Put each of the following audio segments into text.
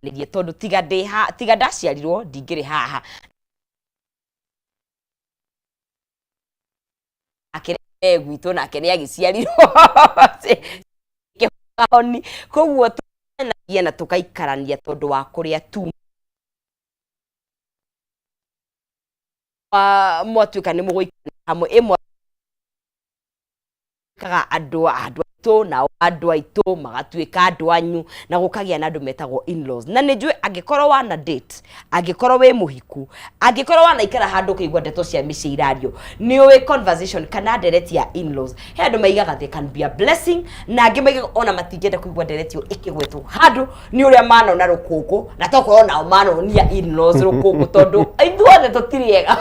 Nĩrie tondũ tiga ndĩ ha tiga ndaciarirwo ndingĩrĩ haha akĩre gwitũ nake nĩ agĩciarirwo kĩhoni koguo tũkenagia na tũgaikarania tondũ wa kũrĩa tu mwatuĩka nĩ mũgũikarania hamwe ĩmwe kaga andũ andũ aitũ nao andũ aitũ magatuĩka andũ anyu na gũkagĩa na andũ metagwo in-laws na nĩ njũĩ angĩkorwo wana date angĩkorwo wĩ mũhiku angĩkorwo wanaikara handũ ũkaigua ndeto cia mĩciĩ irario nĩ ũĩ conversation kana ndereti ya in-laws he andũ maigaga they can be a blessing na angĩ maigaga ona matingĩenda kũigua ndereti ĩyo ĩkĩgwetwo handũ nĩ ũrĩa manona rũkũngũ na tokorwo nao manonia in-laws rũkũngũ tondũ ithuothe tũtirĩ ega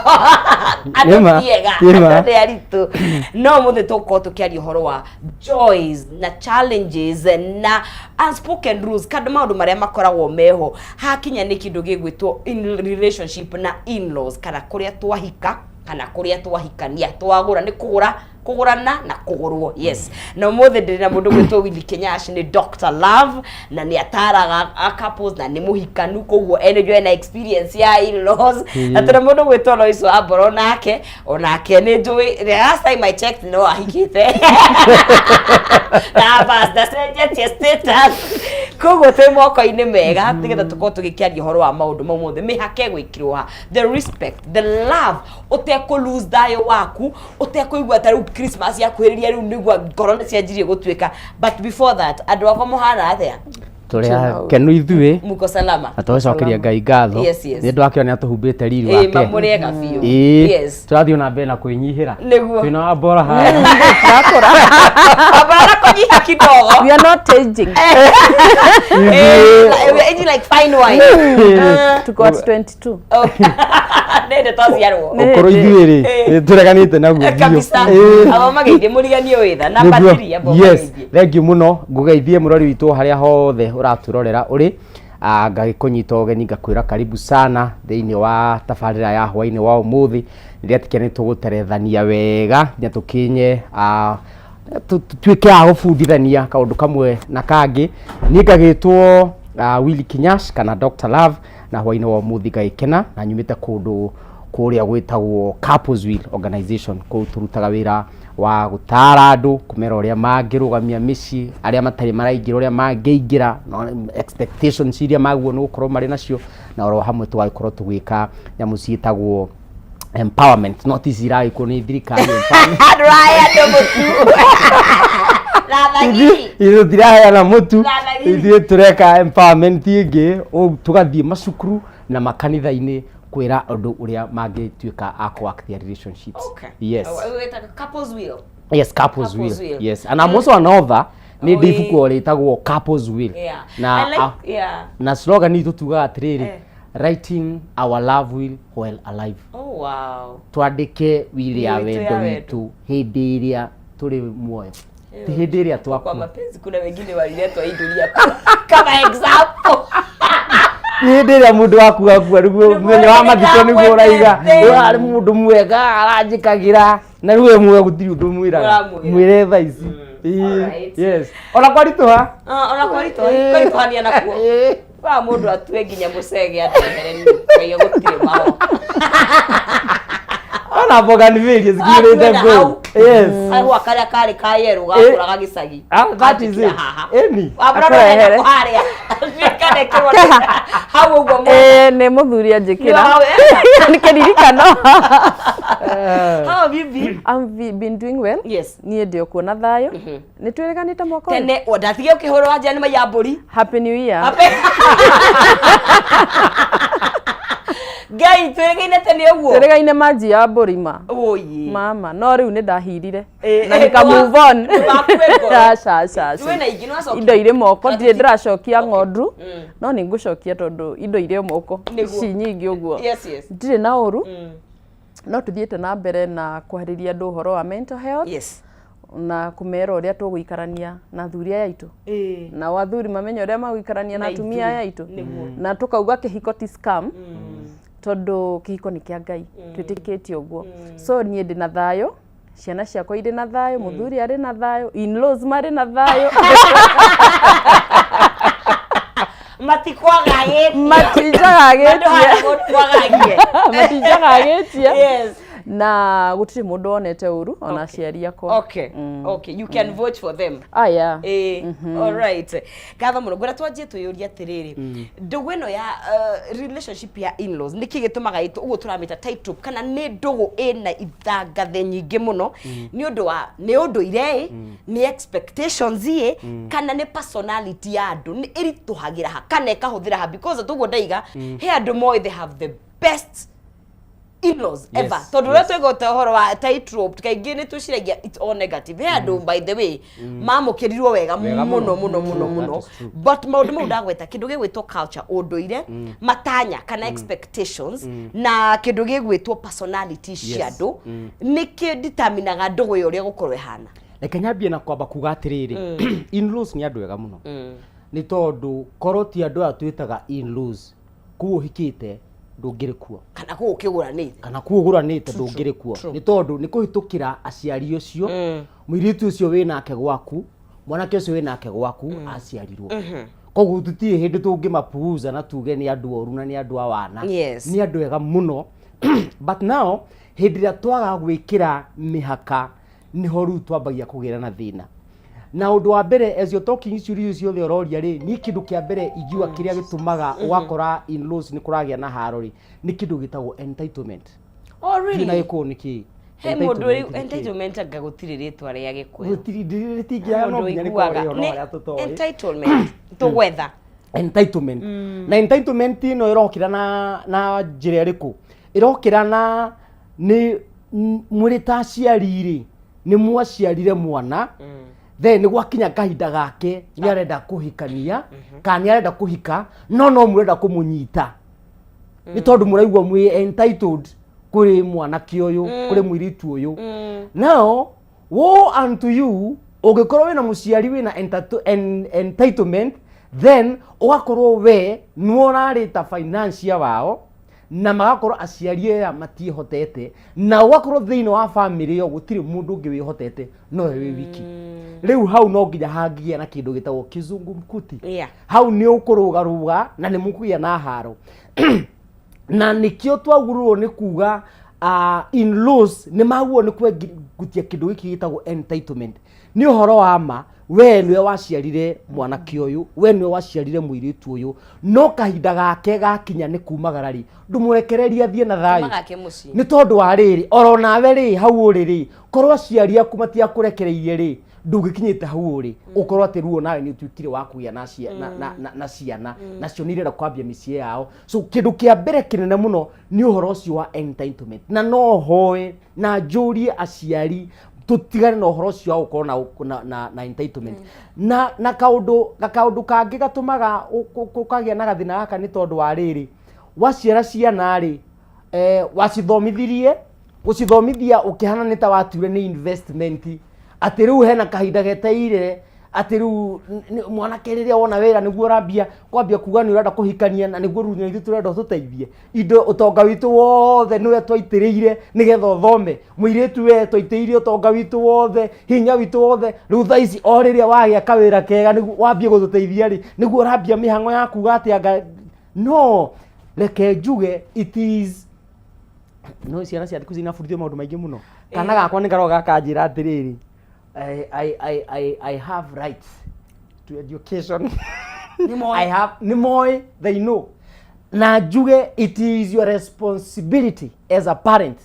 andũ Nĩma, ti ega nĩma. andũ nĩ aritũ no mũthĩ tũgũkorwo tũkĩaria ũhoro wa joys na challenges na unspoken rules kana maũndũ marĩa makoragwo meho hakinya nĩ kĩndũ gĩgwĩtwo in relationship na in-laws kana kũrĩa twahika kana kũrĩa twahikania twagũra nĩ kũgũra kũgũrana na kũgũrwo yes na ũmũthĩ ndĩrĩ na mũndũ gwĩtwo Willy Kenyash nĩ Dr Love na nĩ ataraga a couples na nĩ mũhikanu koguo ene ndio ena experience ya in-laws na tũna mũndũ gwĩtwo Lois Wamboro nake onake nĩ njũĩ the last time I checked no ahikĩte na bas ndacenjetie status koguo twĩ moko-inĩ mega nĩgetha tũkorwo tũgĩkĩaria ũhoro wa maũndũ mau mothe mĩhaka ĩgwĩkĩrwo ha the respect the love ũtekũ lose thayũ waku ũtekũigua ta rĩu Christmas yakuhĩrĩria rĩu nĩguo ngoro nĩ cianjirie gũtuĩka but before that andũ akwa mũhana atĩa Tũrĩ akenu ithuĩ muko salama na tũgacokeria Ngai ngatho Yes. nĩ ũndũ wake nĩ atũhumbĩte riri ĩ wake mamũrĩega biũ Ĩĩ, yes tũrathiĩ ona mbere na kwĩnyihĩra Nĩguo. twĩna wambora haha Wambora kũnyiha kidogo We are not aging. Eh, we are aging like fine wine. Tuko at 22. Okay. Nĩ twaciarwo. Ũkũrũ ithuĩ rĩ nĩ tũreganĩte naguo biũ. Kabisa. Ĩĩ. Abo mageithie mũriganio wĩtha. Namba Nĩguo. 3 abo yes mageithie. thank you mũno ngũgeithie mũrori witũ harĩa hothe ũratwĩrorera ũrĩ. Ah, ngagĩkũnyita ũgeni ngakwĩra karibu sana thĩinĩ wa tabarĩra ya hwainĩ wa ũmũthĩ ndĩretĩkia nĩ tũgũterethania wega nginya tũkinye ah, tuĩke a gũbundithania kaũndũ kamwe na kangĩ niĩ ngagĩtwo Willy Kinyash kana Dr. Love na hwainĩ wa ũmũthĩ ngagĩkena na nyumĩte kũndũ kũrĩa gwĩtagwo Couples Will Organization kũu tũrutaga wĩra wa gũtara andũ kũmera ũrĩa mangĩrũgamia mĩciĩ arĩa matarĩ maraingĩra ũrĩa mangĩingĩra na expectations iria magĩrĩirwo nĩ gũkorwo marĩ nacio na oro hamwe tũgagĩkorwo tũgĩka nyamũ ciĩtagwo empowerment no ti ici iragĩkwo nĩ thirikari empowerment. Ndũrahe andũ mũtu. Na thagiri. Ithuĩ tũtiraheana mũtu Na thagiri. ithuĩ tũreka empowerment ĩngĩ tũgathiĩ macukuru na makanitha-inĩ kwĩra andũ ũrĩa mangĩtuĩka a kũ work their relationships. Okay. Yes. Oh, wĩtaga couples will. Yes, couples Couples will. will. Yes, and I'm also an author nĩ ndĩ Oi. ibuku o rĩtagwo couples will. Yeah. Na I like, ah, yeah. na slogan itũ tugaga atĩrĩrĩ, Eh. writing our love will while alive. Oh, wow. Twandĩke will ya Will itũ wendo ya wendo. witũ hĩndĩ ĩrĩa tũrĩ muoyo ti hĩndĩ ĩrĩa Kwa twakua. mapenzi kuna wengine waliletwa hii dunia kama example. Ti hĩndĩ ĩrĩa mũndũ waku akua nĩguo Nĩguo mũthenya wa mathiko nĩguo ũraiga ndamwendete. "Ũyũ arĩ mũndũ mwega aranjĩkagĩra na rĩu we muoyo gũtirĩ ũndũ mwĩraga Ũramwĩra. mwĩre thaa ici. Ĩĩ, Alright. yes ona kwaritũha. Ah, ona kwaritũhania nakuo. Ĩĩ. Wa mũndũ atue nginya mũcege atehere nĩ gũtirĩ maho. Ona bougainvillea cikirĩte Atuĩra kũu. hau. Yes. Kahũa karĩa karĩ ka yerũ gakũraga gĩcagi. Ah, that is it. Haha. Ĩni. Wambura Akũrehere. ndũrenda kũharĩa. Kanekĩrwo hau ũguo mũno. Ĩĩ nĩ mũthuri anjĩkĩra. Nĩ kĩririkano. How have you been? I've been doing well. Yes. Niĩ ndĩ o kuo na thayũ. Nĩ twĩrĩganĩte mwaka ũyũ. Tene ndatige ũkĩhũrwo wanja nĩ maiya mbũri. Happy New Year. Ngai twĩrĩgaine tene ũguo. Twĩrĩgaine manji ya mbũri ma. Oye. Mama, no rĩu nĩ ndahirire. Eh, Na eh, nika move on. ndũgakue ngoro. Aca, aca, aca. Wĩna ingĩ nĩwacokia? Indo irĩ moko, ndirĩ ndĩracokia Okay. ng'ondu. No nĩ ngũcokia tondũ indo irĩ o moko. Nĩguo. Ci nyingĩ ũguo. Yes, yes. Ndirĩ na ũru. No tũthiĩte na mbere na kwarĩria andũ ũhoro wa mental health. Yes. Na kũmera ũrĩa tũgũikarania na athuri aya aitũ. Nao athuri mamenye ũrĩa magũikarania na Na atumia aya ithuĩ. aitũ. Nĩguo. Na tũkauga kĩhiko ti scam. Tondũ kĩhiko nĩ kĩa Ngai. Twĩtĩkĩtie ũguo. So niĩ ndĩ na thayũ, ciana ciakwa irĩ na thayũ, mũthuri arĩ na thayũ, in-laws marĩ na thayũ. Matikwagagĩtie. Matinjagagĩtie. Kwagagie. Matinjagagĩtie. Na gũtirĩ mũndũ wonete ũru ona aciari akwa. Okay, you can vote for them. Aya. Eh, all right, ngatho mũno. Ngwenda twanjie twĩyũrie atĩrĩrĩ, ndũgũ ĩno ya relationship ya in-laws, nĩkĩ gĩtũmaga ĩtwo ũguo tũramĩta tightrope, kana nĩ ndũgũ ĩna ithangathe nyingĩ mũno? Nĩ ũndũ wa nĩ ũndũire ĩ, nĩ expectations ĩ, kana nĩ personality ya andũ? Nĩ ĩritũhagĩra ha kana ĩkahũthĩra ha? Because tũguo ndaiga, he andũ moĩ they have the best in-laws ever, tondũ ũrĩa twĩgote ũhoro wa tightrope, kaingĩ nĩ twĩciragia it's all negative. He andũ, by the way, mamũkĩrirwo wega Wega mũno mũno. mũno mũno That mũno. is true. But maũndũ mau ndagweta, kĩndũ gĩgwĩtwo culture, ũndũire, matanya kana expectations, na kĩndũ gĩgwĩtwo personality cia andũ, nĩkĩ determinaga ndũgũ ĩyo ũrĩa gũkorwo ĩhana? Reke nyambie na kwamba kuga atĩrĩrĩ, in-laws nĩ andũ ega mũno, nĩ tondũ korwo ti andũ aya twĩtaga in-laws, kũu ũhikĩte ndũngĩrĩ kuo. Kana kũu ũkĩgũranĩte. Kana kũu ũgũranĩte ndũngĩrĩ kuo, nĩ tondũ nĩ kũhĩtũkĩra aciari ũcio, mũirĩtu ũcio wĩ nake gwaku, mwanake ũcio wĩ nake gwaku aciarirwo. Koguo tũtirĩ hĩndĩ tũngĩmapuuza na tuge nĩ andũ oru na nĩ andũ a wana. Nĩ andũ ega mũno, but now hĩndĩ ĩrĩa twaga gwĩkĩra mĩhaka, nĩho rĩu twambagia kũgĩra na thĩna. Na ũndũ wa mbere, as you're talking, ciũria icio ciothe ũroria rĩ, niĩ kĩndũ kĩa mbere ingiuga kĩrĩa gĩtũmaga ũgakora in-laws nĩ kũragĩa na haro rĩ, nĩ kĩndũ gĩtagwo entitlement. Oh, na really? Gĩkũyũ nĩ kĩĩ? He mũndũ Entitlement nĩ kĩĩ? Entitlement anga gũtirĩ rĩtwa rĩa Gĩkũyũ. Rĩtingĩaga, no Mũndũ nginya rĩkorwo ũiguaga rĩho no nĩ harĩa tũtoĩ. Entitlement tũgwetha. Entitlement, na entitlement ĩno ĩrokĩra na njĩra ĩrĩkũ? Ĩrokĩra na nĩ mwĩrĩ ta aciari rĩ, nĩ mwaciarire mwana, then nĩ gwakinya kahinda gake nĩ arenda kũhikania kana nĩ arenda kũhika, no mũrenda kũmũnyita nĩ tondũ mũraigua mwĩ entitled kũrĩ mwanake ũyũ, kũrĩ mũirĩtu ũyũ. Now, woe unto you ũngĩkorwo wĩna mũciari wĩna entitlement, then ũgakorwo we nĩwe ũrarĩta financial wao, na magakorwo aciari aya matiĩhotete, na ũgakorwo thĩinĩ wa family ĩyo gũtirĩ mũndũ ũngĩ wĩhotete no we wĩ wiki. Rĩu hau no nginya hangĩgĩa na kĩndũ gĩtagwo kizungumkuti. Hau nĩ ũkũrũgarũga na nĩ mũkũgĩa na haro, na nĩkĩo twagũrĩrwo nĩ kuga in-laws nĩ maguo nĩ kwengutia kĩndũ gĩkĩ gĩtagwo entitlement. Nĩ ũhoro wa ma, we nĩwe waciarire mwanake ũyũ, we nĩwe waciarire mũirĩtu ũyũ, no kahinda gake gakinya nĩ kumagara rĩ, ndũmũrekererie athiĩ na thayũ. Magake mũciĩ. Nĩ tondũ wa rĩrĩ, oro nawe rĩ, hau ũrĩ rĩ, korwo aciari aku matiakũrekereirie rĩ, ndũngĩkinyĩte hau ũrĩ, ũkorwo atĩ ruo nawe nĩ ũtuĩkire wa kũgĩa na ciana, nacio nĩ irenda kwambia mĩciĩ yao. So kĩndũ kĩa mbere kĩnene mũno nĩ ũhoro ũcio wa entitlement, na no hoe na njũrie aciari tũtigane na ũhoro ũcio wa gũkorwo na entitlement. Na kaũndũ kangĩ gatũmaga ũkagĩa na gathĩna gaka nĩ tondũ wa rĩrĩ, waciara ciana rĩ, wacithomithirie, gũcithomithia ũkĩhana nĩ ta watuire nĩ investment, atĩ rĩu hena kahinda geteire, atĩ rĩu mwanake rĩrĩa wona wĩra nĩguo ũrambia kwambia kuga nĩ ũrenda kũhikania, na nĩguo rĩu ithuĩ tũrenda ũtũteithie indo, ũtonga witũ wothe nĩwe twaitĩrĩire nĩgetha ũthome, mũirĩtu we twaitĩrĩire ũtonga witũ wothe, hinya witũ wothe. Rĩu thaa ici o rĩrĩa wagĩa kawĩra kega nĩguo wambie gũtũteithia rĩ, nĩguo ũrambia mĩhang'o ya kuga atĩ anga no reke njuge it is no ciana cia thikũ ici inabundithio maũndũ maingĩ mũno. Kana gakwa nĩ karoga gakanjĩra atĩrĩrĩ, I have rights to education. Nĩ moĩ. I have, nĩ moĩ, they know. Na njuge it is your responsibility as a parent,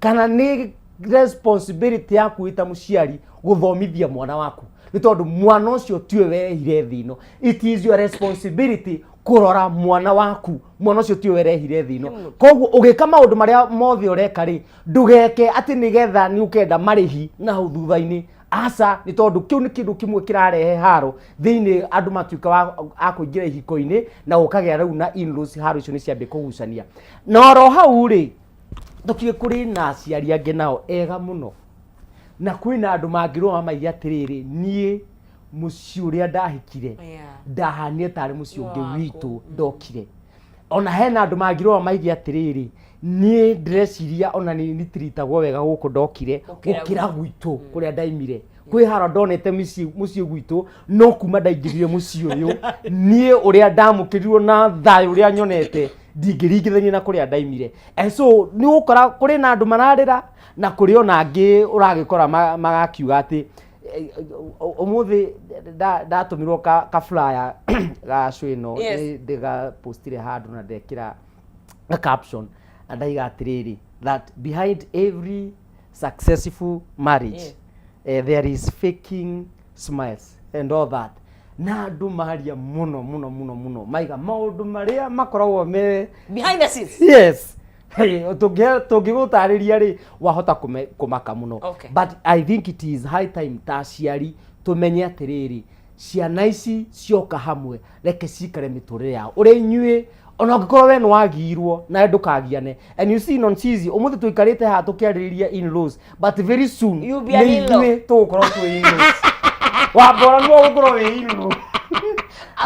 kana nĩ responsibility yaku wĩ ta mũciari gũthomithia mwana waku, nĩ tondũ mwana ũcio tiwe werehire thĩ ĩno. It is your responsibility kũrora mwana waku, mwana ũcio tiwe werehire thĩ ĩno. Koguo ũgĩka maũndũ marĩa mothe ũreka rĩ, ndũgeke atĩ nĩgetha nĩ ũkenda marĩhi na hau thutha-inĩ, aca, nĩ tondũ kĩu nĩ kĩndũ kĩmwe kĩrarehe haro thĩinĩ, andũ matuĩka a kũingĩra ihiko-inĩ na ũkagĩa rĩu na in-laws, haro icio nĩ ciambia kũgucania. Na oro hau rĩ, tũkiuge kũrĩ na aciari angĩ nao ega mũno, na kwĩna andũ mangĩrũgama maige atĩrĩrĩ, niĩ mũciĩ ũrĩa ndahikire ndahanire tarĩ mũciĩ ũngĩ Waku. Witũ ndokire. Ona hena andũ mangĩrũgama maige atĩrĩrĩ, niĩ ndĩreciria ona nĩ nitiritagwo wega gũkũ ndokire Gũkĩra gũkĩra gwitũ kũrĩa ndaimire. Kwĩ haro ndonete mĩciĩ mũciĩ gwitũ, no kuma ndaingĩrire mũciĩ ũyũ, niĩ ũrĩa ndamũkĩrirwo na thayũ ũrĩa nyonete, ndingĩringithania na kũrĩa ndaimire. And so nĩ ũgũkora kũrĩ na andũ mararĩra, na kũrĩ ona angĩ ũragĩkora magakiuga atĩ ũmũthĩ ndatũmirwo ka flyer ga show ĩno. Nĩ ndĩgapostire handũ na ndekĩra a caption na ndaiga atĩrĩrĩ, that behind every successful marriage there is faking smiles and all that. Na andũ maria mũno mũno mũno mũno, maiga maũndũ marĩa makoragwo me behind the scenes. Yes. Hey, tũngĩgũtarĩria rĩ, wahota kũmaka mũno. But I think it is high time ta aciari tũmenye atĩrĩrĩ, ciana ici cioka hamwe, reke cikare mĩtũrĩre yao ũrĩa inyuĩ, ona ũngĩkorwo we nĩwagirwo nawe ndũkagiane. And you see, Nonsizi, ũmũthĩ tũikarĩte haha tũkĩarĩrĩria in-laws, but very soon You'll be an nĩ in-law. ithuĩ tũgũkorwo twĩ in-laws. Wambora nĩwe ũgũkorwo wĩ in-law,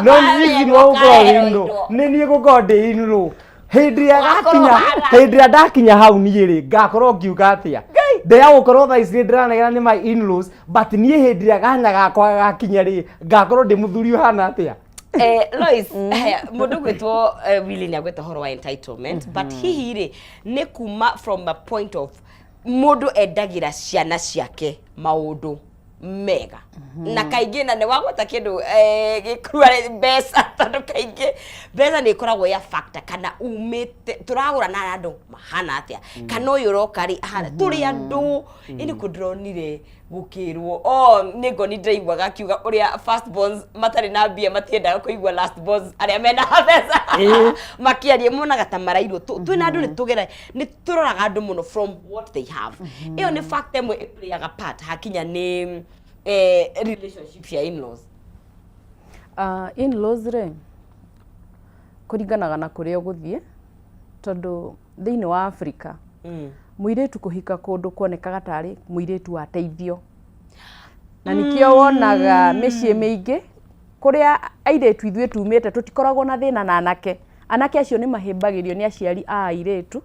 Nonsizi nĩwe ũgũkorwo wĩ in-law, nĩ niĩ ngũkorwo ndĩ in-law hĩndĩ ĩrĩa Wakorwo gakinya. hana. Hĩndĩ ĩrĩa ndakinya hau niĩ rĩ, ngakorwo ngiuga atĩa? Ndeya gũkorwo thaa ici nĩ ndĩranegena nĩ my in-laws, but niĩ hĩndĩ ĩrĩa ganya gakwa gagakinya rĩ, ngakorwo ndĩ mũthuri ũhana atĩa? Lois, haya, mũndũ gwĩtwo Willy nĩ agwĩta ũhoro wa entitlement, but hihi rĩ, nĩ kuma from a point of mũndũ endagĩra ciana ciake maũndũ mega, na kaingĩ na nĩ wagweta kĩndũ gĩkua mbeca, tondũ kaingĩ mbeca nĩ ĩkoragwo ya factor, kana umĩte tũragũra na andũ mahana atĩa, kana ũyũ ũroka rĩ ahana tũrĩ andũ ĩnĩ kũ ndĩronire gũkĩrwo o nĩ ngoni ndĩraiguaga akiuga ũrĩa first borns matarĩ na mbia matiendaga kũigua last borns arĩa mena mbeca makĩaria, monaga ta marairwo. Twĩna andũ nĩ tũgera nĩ tũroraga andũ mũno from what they have. Ĩyo nĩ fact ĩmwe ĩplayaga part hakinya nĩ relationship cia in-laws. In-laws rĩ, kũringanaga na kũrĩa ũgũthiĩ, tondũ thĩinĩ wa Africa mũirĩtu kũhika kũndũ kuonekaga tarĩ mũirĩtu wateithio, na nĩkĩo wonaga mĩciĩ mĩingĩ kũrĩa airĩtu ithuĩ tumĩte tũtikoragwo na thĩna na anake. Anake acio nĩ mahĩmbagĩrio nĩ aciari a airĩtu,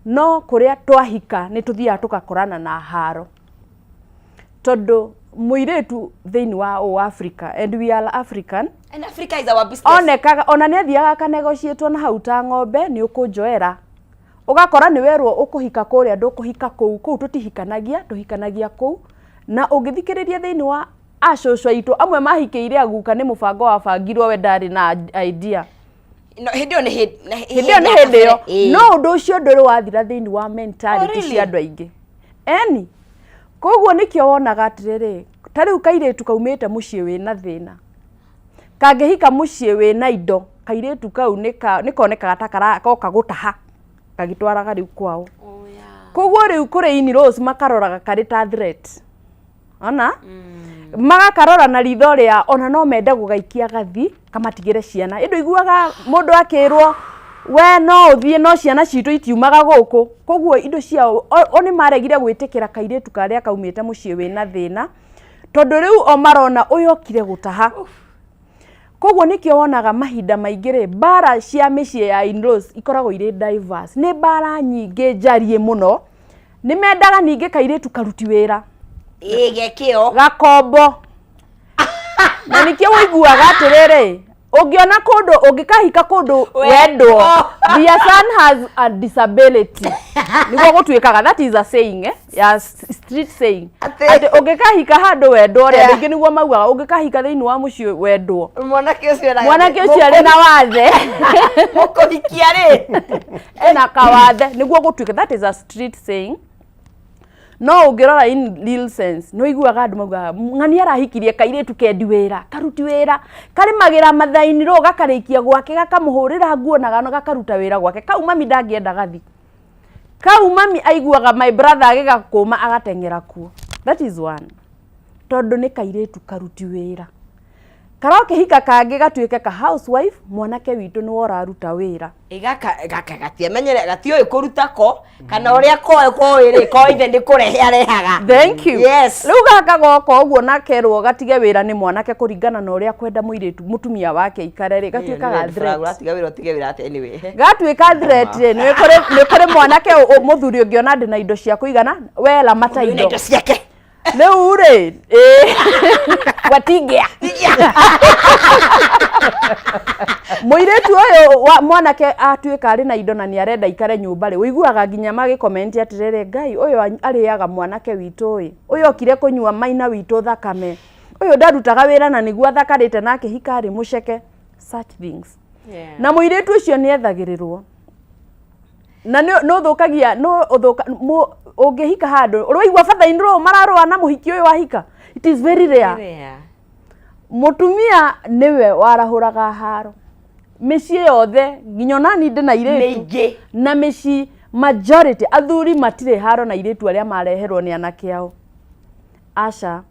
no kũrĩa twahika nĩ tũthiaga tũgakorana na haro, tondũ mũirĩtu thĩinĩ wa o Africa, and we are African, And Africa is our business. Onekaga ona nĩ athiaga akanegotiatwo na hau ta ng'ombe, nĩ ũkũnjoera, ũgakora nĩ werwo ũkũhika kũrĩa, ndũkũhika kũu, kũu tũtihikanagia, tũhikanagia kũu. Na ũngĩthikĩrĩria thĩinĩ wa acũcũ aitũ, amwe mahikĩire aguka nĩ mũbango wabangirwo, we ndarĩ na idea. No, hĩndĩ ĩyo nĩ hĩndĩ Hĩndĩ ĩyo nĩ hĩndĩ ĩyo, no ũndũ ũcio ndũrĩ wathira thĩinĩ wa mentality Oh, really? cia andũ aingĩ eni. Koguo nĩkĩo wonaga atĩrĩrĩ, ta rĩu kairĩtu kaumĩte mũciĩ wĩna thĩna kangĩhika mũciĩ wĩna indo, kairĩtu kau nĩ konekaga ta koka gũtaha gagĩtwaraga rĩu kwao. Oh, yeah. Koguo rĩu kũrĩ in-laws makaroraga karĩ ta threat, ona magakarora na ritho rĩa ona no mende gũgaikia gathi kamatigĩre ciana. Ĩndũ iguaga mũndũ akĩrwo, "We no ũthiĩ, no ciana citũ itiumaga gũkũ." Koguo indo ciao o nĩ maregire gwĩtĩkĩra kairĩtu karĩa kaumĩte mũciĩ wĩna thĩna, tondũ rĩu o marona ũyũ okire gũtaha. Koguo nĩkĩo wonaga mahinda maingĩ rĩ, mbara cia mĩciĩ ya in-laws ikoragwo irĩ diverse, nĩ mbara nyingĩ njariĩ mũno. Nĩ mendaga ningĩ kairĩtu karuti wĩra, Ĩ gekĩo. Gakombo, na nĩkĩo ũiguaga atĩrĩrĩ, ũngĩona kũndũ ũngĩkahika kũndũ wendwo, "Their son has a disability," nĩguo gũtuĩkaga. That is a saying, ya street saying, atĩ ũngĩkahika handũ wendwo rĩ, andũ aingĩ nĩguo maugaga, ũngĩkahika thĩinĩ wa mũciĩ wendwo, mwanake ũcio mwanake ũcio arĩ na wathe. Mũkũhikia rĩ? Ena kawathe, nĩguo gũtuĩka. That is a street saying, no ũngĩrora in real sense, nĩ ũiguaga andũ maugaga ng'ani arahikirie kairĩtu kendi wĩra, karuti wĩra, karĩmagĩra mathaini rũ, gakarĩkia gwake, gakamũhũrĩra nguo na gano gakaruta wĩra gwake. Kau mami ndangĩenda gathi kau, mami aiguaga my brother agĩgakũma agateng'era kuo. That is one, tondũ nĩ kairĩtu karuti wĩra. Karokĩhika kangĩ gatuĩke ka housewife, mwanake witũ nĩwe ũraruta wĩra. Ĩ gaka gaka gatiamenyere, gatiũĩ kũruta ko kana ũrĩa koĩ koĩ rĩ, ko ithe nĩ kũrehe arehaga. Thank you. Yes. Rĩu gaka goka ũguo na kerwo gatige wĩra nĩ mwanake kũringana na ũrĩa kwenda mũirĩtu mũtumia wake aikare rĩ, gatuĩkaga threat. Ũratiga wĩra, ũtige wĩra atĩa? Anyway. Gatuĩka threat rĩ, nĩ kũrĩ mwanake mũthuri ũngĩona ndĩ na indo cia kũigana, we ramata Wĩna indo. Indo ciake. Rĩu rĩ, ĩ watingĩa mũirĩtu ũyũ wa mwanake atuĩka arĩ na indo na nĩ arenda ikare nyũmba rĩ, ũiguaga nginya magĩkomenti atĩrĩrĩ, Ngai ũyũ arĩaga mwanake witũ ĩ, ũyũ okire kũnyua maina witũ thakame, ũyũ ndarutaga wĩra na nĩguo athakarĩte na akĩhika rĩ, mũceke, such things. Na mũirĩtu ũcio nĩ ethagĩrĩrwo na nĩ ũthũkagia nĩ ũthũka ũngĩhika handũ ũraigua batha in law mararũa na mũhiki ũyũ wahika, it is very rare. Mũtumia nĩwe warahũraga haro mĩciĩ yothe, nginya onani ndĩ na airĩtu Mĩingĩ. Na mĩciĩ majority athuri matirĩ haro na airĩtu arĩa mareherwo nĩ anake ao, aca.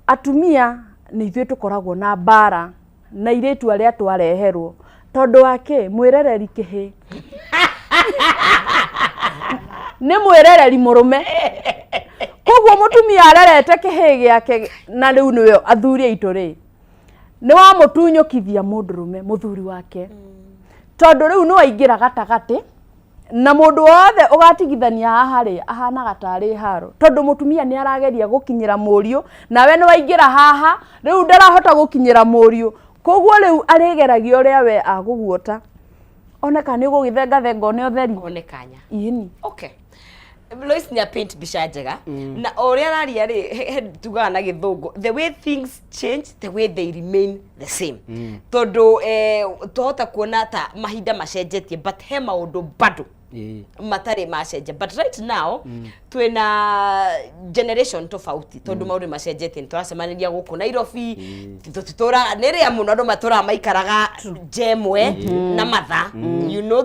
Atumia nĩ ithuĩ tũkoragwo na mbara na airĩtu arĩa twareherwo, tondũ wa kĩ? Mwĩrereri kĩhĩ nĩ mwĩrereri mũrũme, koguo mũtumia arerete kĩhĩ gĩake, na rĩu nĩwe athuri aitũ rĩ, nĩ wamũtunyũkithia mũndũrũme mũthuri wake, tondũ rĩu nĩ waingĩra gatagatĩ, na mũndũ wothe ũgatigithania haha rĩ, ahanaga tarĩ haro, tondũ mũtumia nĩ arageria gũkinyĩra mũriũ, nawe nĩ waingĩra haha, rĩu ndarahota gũkinyĩra mũriũ, koguo rĩu arĩgeragia ũrĩa we agũguota one kana nĩ ũgũgĩthengathenga one ũtheri. One kanya. Ĩni. Okay, Lois nĩ paint mbica njega, na o ũrĩa araria rĩ, tugaga na Gĩthũngũ, the way things change, the way they remain the same, tondũ twahota kuona ta mahinda macenjetie, but he maũndũ bado matarĩ macenjia. But right now twĩna generation tofauti, tondũ maũndũ nĩ macenjetie, nĩ tũracemanĩria gũkũ Nairobi, tũtitũraga nĩ rĩa mũno andũ matũraga maikaraga nja ĩmwe na matha,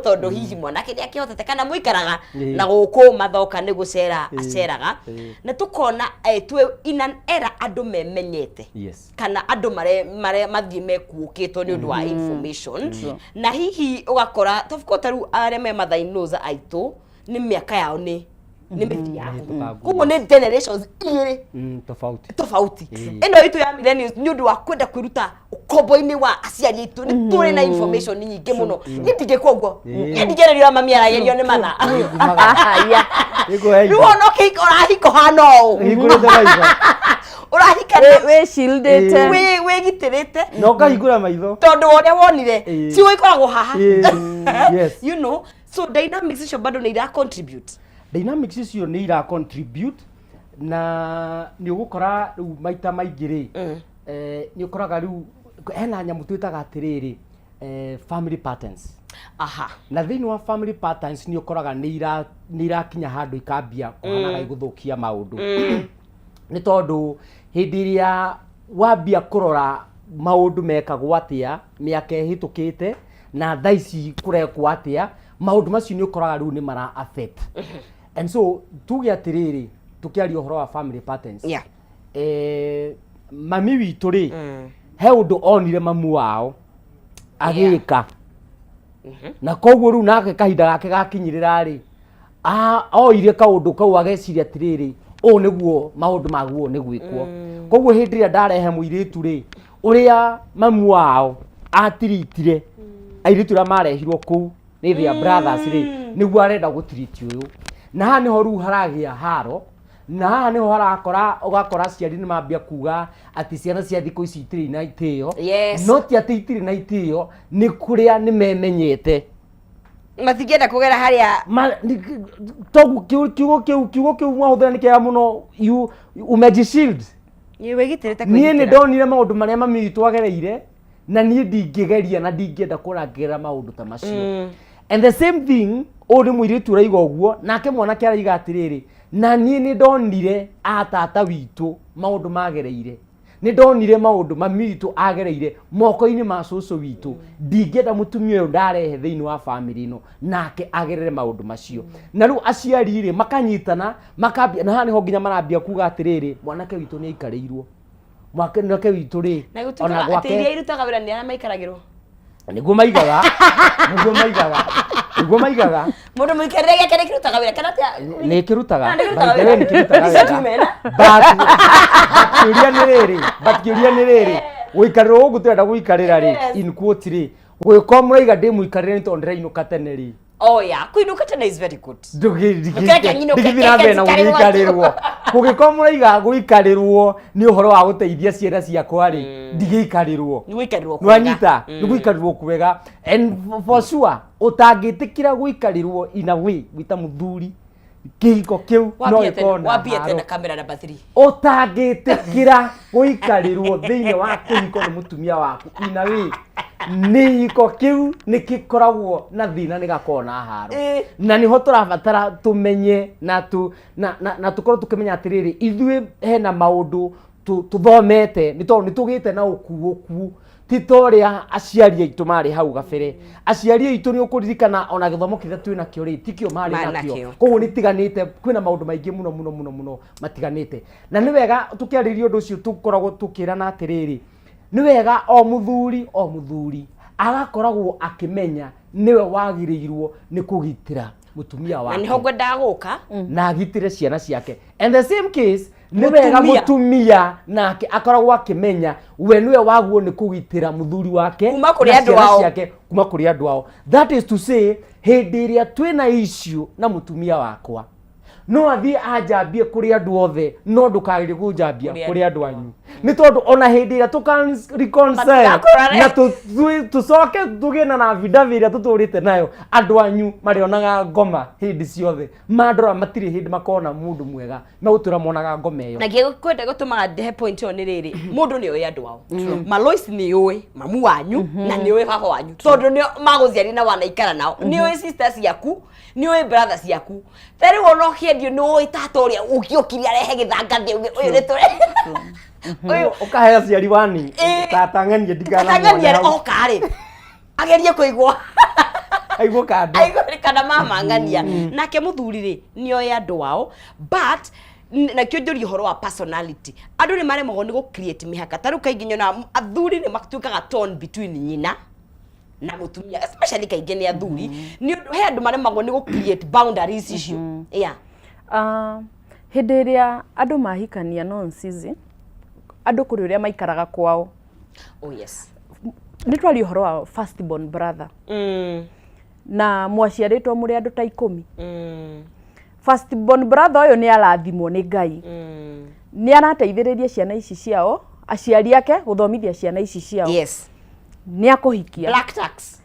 tondũ hihi mwanake nĩ akĩhotete kana mũikaraga na gũkũ mathoka nĩ gũcera aceraga, na tũkona twĩ in an era andũ memenyete kana andũ mare mathiĩ mekuũkĩtwo nĩ ũndũ wa information, na hihi ũgakora of course ta rĩu arĩa me mother-in-laws aitũ nĩ mĩaka yao nĩ mĩthiangu. Mĩhĩtũkangu. Koguo nĩ generations igĩrĩ Tofauti. Tofauti. Ĩno itũ ya millennials, nĩ ũndũ wa kwenda kwĩruta ũkombo-inĩ wa aciari aitũ, nĩ tũrĩ na information nyingĩ mũno. Niĩ ndingĩkwo ũguo, niĩ ndingĩgerio ũrĩa mami aragerio nĩ matha. Nĩkũhe. Rĩu ona ũkĩhika ũrahika ũhana ũũ. Hingũrĩte maitho. Ũrahika wĩ shieldĩte. Wĩgitĩrĩte. Na ũkahingũra maitho. Tondũ wa ũrĩa wonire ciugo ikoragwo haha. So dynamics icio bado nĩ ira contribute. Dynamics icio nĩ ira contribute, na nĩ ũgũkora rĩu maita maingĩ rĩ, nĩ ũkoraga rĩu hena nyamũ twĩtaga atĩrĩrĩ, family patterns. Na thĩinĩ wa family patterns nĩ ũkoraga nĩ irakinya handũ ikambia kũhanaga igũthũkia maũndũ, nĩ tondũ hĩndĩ ĩrĩa wambia kũrora maũndũ mekagwo atĩa mĩaka ĩhĩtũkĩte na thaa ici kũrekwo atĩa, maũndũ macio nĩ ũkoraga rĩu nĩ mara affect. And so tuge atĩrĩrĩ, tũkĩaria ũhoro wa family patterns, mami witũ rĩ, he ũndũ onire mamu wao agĩka, na koguo rĩu nake kahinda gake gakinyĩrĩra rĩ, oire kaũndũ kau ageciria atĩrĩrĩ, ũũ nĩguo maũndũ maguo nĩ gwĩkwo. Koguo hĩndĩ ĩrĩa ndarehe mũirĩtu rĩ, ũrĩa mamu wao atiritire airĩtu arĩa marehirwo kũu nĩ their brothers rĩ, nĩguo arenda gũtiriti ũyũ. Na haha nĩho rĩu haragĩa haro, na haha nĩho harakora ũgakora aciari nĩ mambia kuga atĩ ciana cia thikũ ici itirĩ na itĩo. No ti atĩ itirĩ na itĩo, nĩ kũrĩa nĩ memenyete. Matingĩenda kũgera harĩa. Toguo kiugo kĩu mwahũthĩra nĩ kĩega mũno, you umejishield. Wĩgitĩrĩte. Niĩ nĩ ndonire maũndũ marĩa mami witũ agereire, na niĩ ndingĩgeria na ndingĩenda kuona ngĩgerera maũndũ ta macio. And the same thing, ũyũ nĩ mũirĩtu ũraiga ũguo, nake mwanake araiga atĩrĩrĩ, na niĩ nĩ ndonire atata witũ maũndũ magereire, nĩ ndonire maũndũ mami witũ agereire moko-inĩ ma cũcũ witũ, ndingĩenda mũtumia ũyũ ndarehe thĩinĩ wa bamĩrĩ ĩno nake agerere maũndũ macio. Na rĩu aciari rĩ makanyitana makambia, na haha nĩho nginya marambia kuga atĩrĩrĩ, mwanake witũ nĩ aikarĩirwo, mwanake witũ rĩ Na ona gũtuĩkaga atĩ gwake iria irutaga wĩra nĩ arĩa maikaragĩrwo. Nĩguo maigaga. Mũndũ mũikarĩre gĩake nĩ kĩrutaga wĩra kana atĩa? Nĩ kĩrutaga. Ah, nĩ kĩrutaga By the way, wĩra. nĩ kĩrutaga Icio wĩra. tume, na? But kĩũria nĩ rĩrĩ, gũikarĩra gũkũ tũrenda gũikarĩra rĩ, in quote rĩ, gũgĩkorwo mũraiga ndĩ mũikarĩre nĩ tondũ ndĩrainũka tene rĩ. Oh yeah, kũinũka tene is very good. Ndũkereke nyinũke, ndigithii na mbere na keke gũgĩikarĩrwo kũngĩkorwo mũraiga gũikarĩrwo nĩ ũhoro wa gũteithia ciana ciakwa rĩ, ndigĩikarĩrwo. Nĩ gũikarĩrwo kwega. Nwanyita nĩ gũikarĩrwo kwega, and for sure ũtangĩtĩkĩra gũikarĩrwo in a way wĩta mũthuri, kĩhiko kĩu no Wambie tene, gĩkorwo na wambie haro. tene kamera number 3. Ũtangĩtĩkĩra gũikarĩrwo thĩinĩ wa kĩhiko nĩ mũtumia waku in a way, nĩ hiko kĩu nĩ gĩkoragwo na thĩna, nĩ gakoragwo na haro. Na nĩho tũrabatara tũmenye na tu na, na, na tũkorwo tũkĩmenya atĩrĩrĩ, ithuĩ hena maũndũ tũthomete nĩ tondũ nĩ tũgĩte na ũkuũku, ti ta ũrĩa aciari aitũ marĩ hau gabere. Aciari aitũ, nĩ ũkũririkana ona gĩthomo kĩrĩa twĩ nakĩo rĩ, tikĩo marĩ marĩ nakĩo. Nakĩo. Koguo nĩ tiganĩte, kwĩna maũndũ maingĩ mũno mũno mũno mũno matiganĩte, na nĩ wega tũkĩarĩrĩria ũndũ ũcio tũkoragwo tũkĩrana atĩrĩrĩ, nĩ wega o mũthuri o mũthuri agakoragwo akĩmenya nĩwe wagĩrĩirwo nĩ kũgitĩra mũtumia Na wake nĩho ngwendaga gũka. Na agitĩre ciana ciake. And the same case, nĩ wega Mũtumia. Mũtumia nake akoragwo akĩmenya we nĩwe waguo nĩ kũgitĩra mũthuri wake kuma kũrĩ na andũ ciana ao. Ciake kuma kũrĩ andũ ao. That is to say, hĩndĩ ĩrĩa twĩna issue na mũtumia wakwa, no athiĩ anjambie kũrĩ andũ othe, no ndũkagerie kũnjambia kũrĩ kũrĩ andũ anyu, nĩ tondũ ona hĩndĩ ĩrĩa tũka reconcile Matigakorane. na tũcoke tũgĩe na affidavit ĩrĩa tũtũrĩte nayo, andũ anyu marĩonaga ngoma hĩndĩ ciothe. Mandora matirĩ hĩndĩ makona mũndũ mwega, megũtũra monaga ngoma ĩyo. Na gä kwenda gũtũmaga ndehe point ĩyo nĩ rĩrĩ, mũndũ nĩ oĩ andũ ao. Malois nĩ ũĩ mamu wanyu na nĩ ũĩ baba wanyu, tondũ nĩ magũciari na wanaikara nao, nĩ ũĩ sister ciaku, nĩ ũĩ brother ciaku. Ta rĩu ona ũkĩendio nĩ ũĩ tata ũrĩa ũngĩokire arehe gĩthangathĩ uge ũyũ nĩ tũre ũyũ. Ũkahe aciari wani. Ĩĩ. Tata ng'ania tang'ania ndikanamwone. oka rĩ, agerie kũigua. Aigwo kando. Aigua kana mama ng'ania. Nake mũthuri rĩ, nĩ oĩ andũ ao, but nakĩo njũria ũhoro wa personality, andũ nĩ maremagwo nĩ gũ create mĩhaka. Ta rĩu kaingĩ nyonaga athuri nĩ matuĩkaga torn between nyina na mũtumia, especially kaingĩ nĩ athuri, nĩ ũndũ he andũ maremagwo nĩ gũ create boundaries icio, yeah. Ah, hĩndĩ ĩrĩa andũ mahikania, nonsizi andũ kũrĩ ũrĩa maikaraga kwao. Oh yes. Nĩ twaria ũhoro wa first born brother na mwaciarĩtwo mũrĩ andũ ta 10. First born brother ũyũ nĩ arathimwo nĩ Ngai, nĩ arateithĩrĩria ciana ici ciao, aciari ake gũthomithia ciana ici ciao. Nĩ akũhikia. Black tax.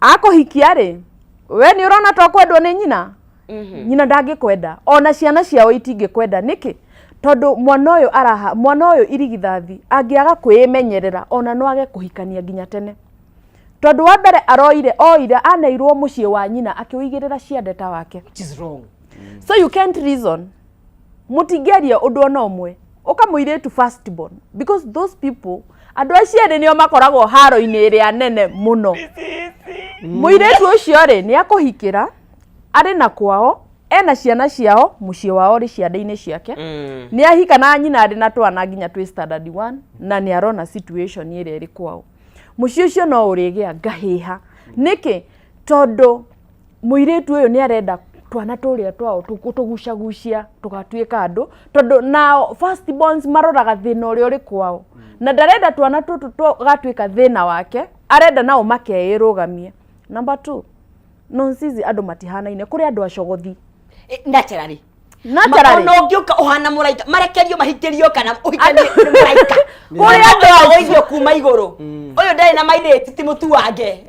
Akũhikia rĩ, we nĩ ũrona to kwendwo nĩ nyina, nyina ndangĩkwenda, ona ciana ciao itingĩkwenda. Nĩkĩ? Tondũ mwana ũyũ araha, mwana ũyũ irigithathi angĩaga kwĩmenyerera, ona no age kũhikania nginya tene, tondũ wa mbere aroire oire aneirwo mũciĩ wa nyina akĩũigĩrĩra ciande ta wake. Which is wrong. So you can't reason, mũtingĩaria ũndũ ona ũmwe. Ũka mũirĩtu first born, because those people, andũ acio erĩ nĩo makoragwo haro-inĩ ĩrĩa nene mũno. Mũirĩtu ũcio rĩ, nĩ akũhikĩra arĩ na kwao, ena ciana ciao, mũciĩ wao ũrĩ ciande-inĩ ciake. Nĩ ahika na nyina arĩ na twana nginya twĩ standard one, na nĩ arona situation ĩrĩa ĩrĩ kwao. Mũciĩ ũcio no ũrĩgĩa ngahĩha. Nĩkĩ? Tondũ mũirĩtu ũyũ nĩ arenda twana tũrĩa twao tũgucagucia tũgatuĩka andũ, tondũ nao first borns maroraga thĩna ũrĩa ũrĩ kwao, na ndarenda twana tũtũ tũgatuĩka thĩna wake, arenda nao makeĩrũgamie. Number two, nonsizi andũ matihanaine, kũrĩ andũ acogothi. Naturally. Naturally. Ona ũngĩũka ũhana mũraika, marekerio mahikĩrio kana ũhikanie nĩ mũraika. Kũrĩ andũ agũithio kuma igũrũ, ũyũ ndarĩ na mairĩtu, ti mũtuange.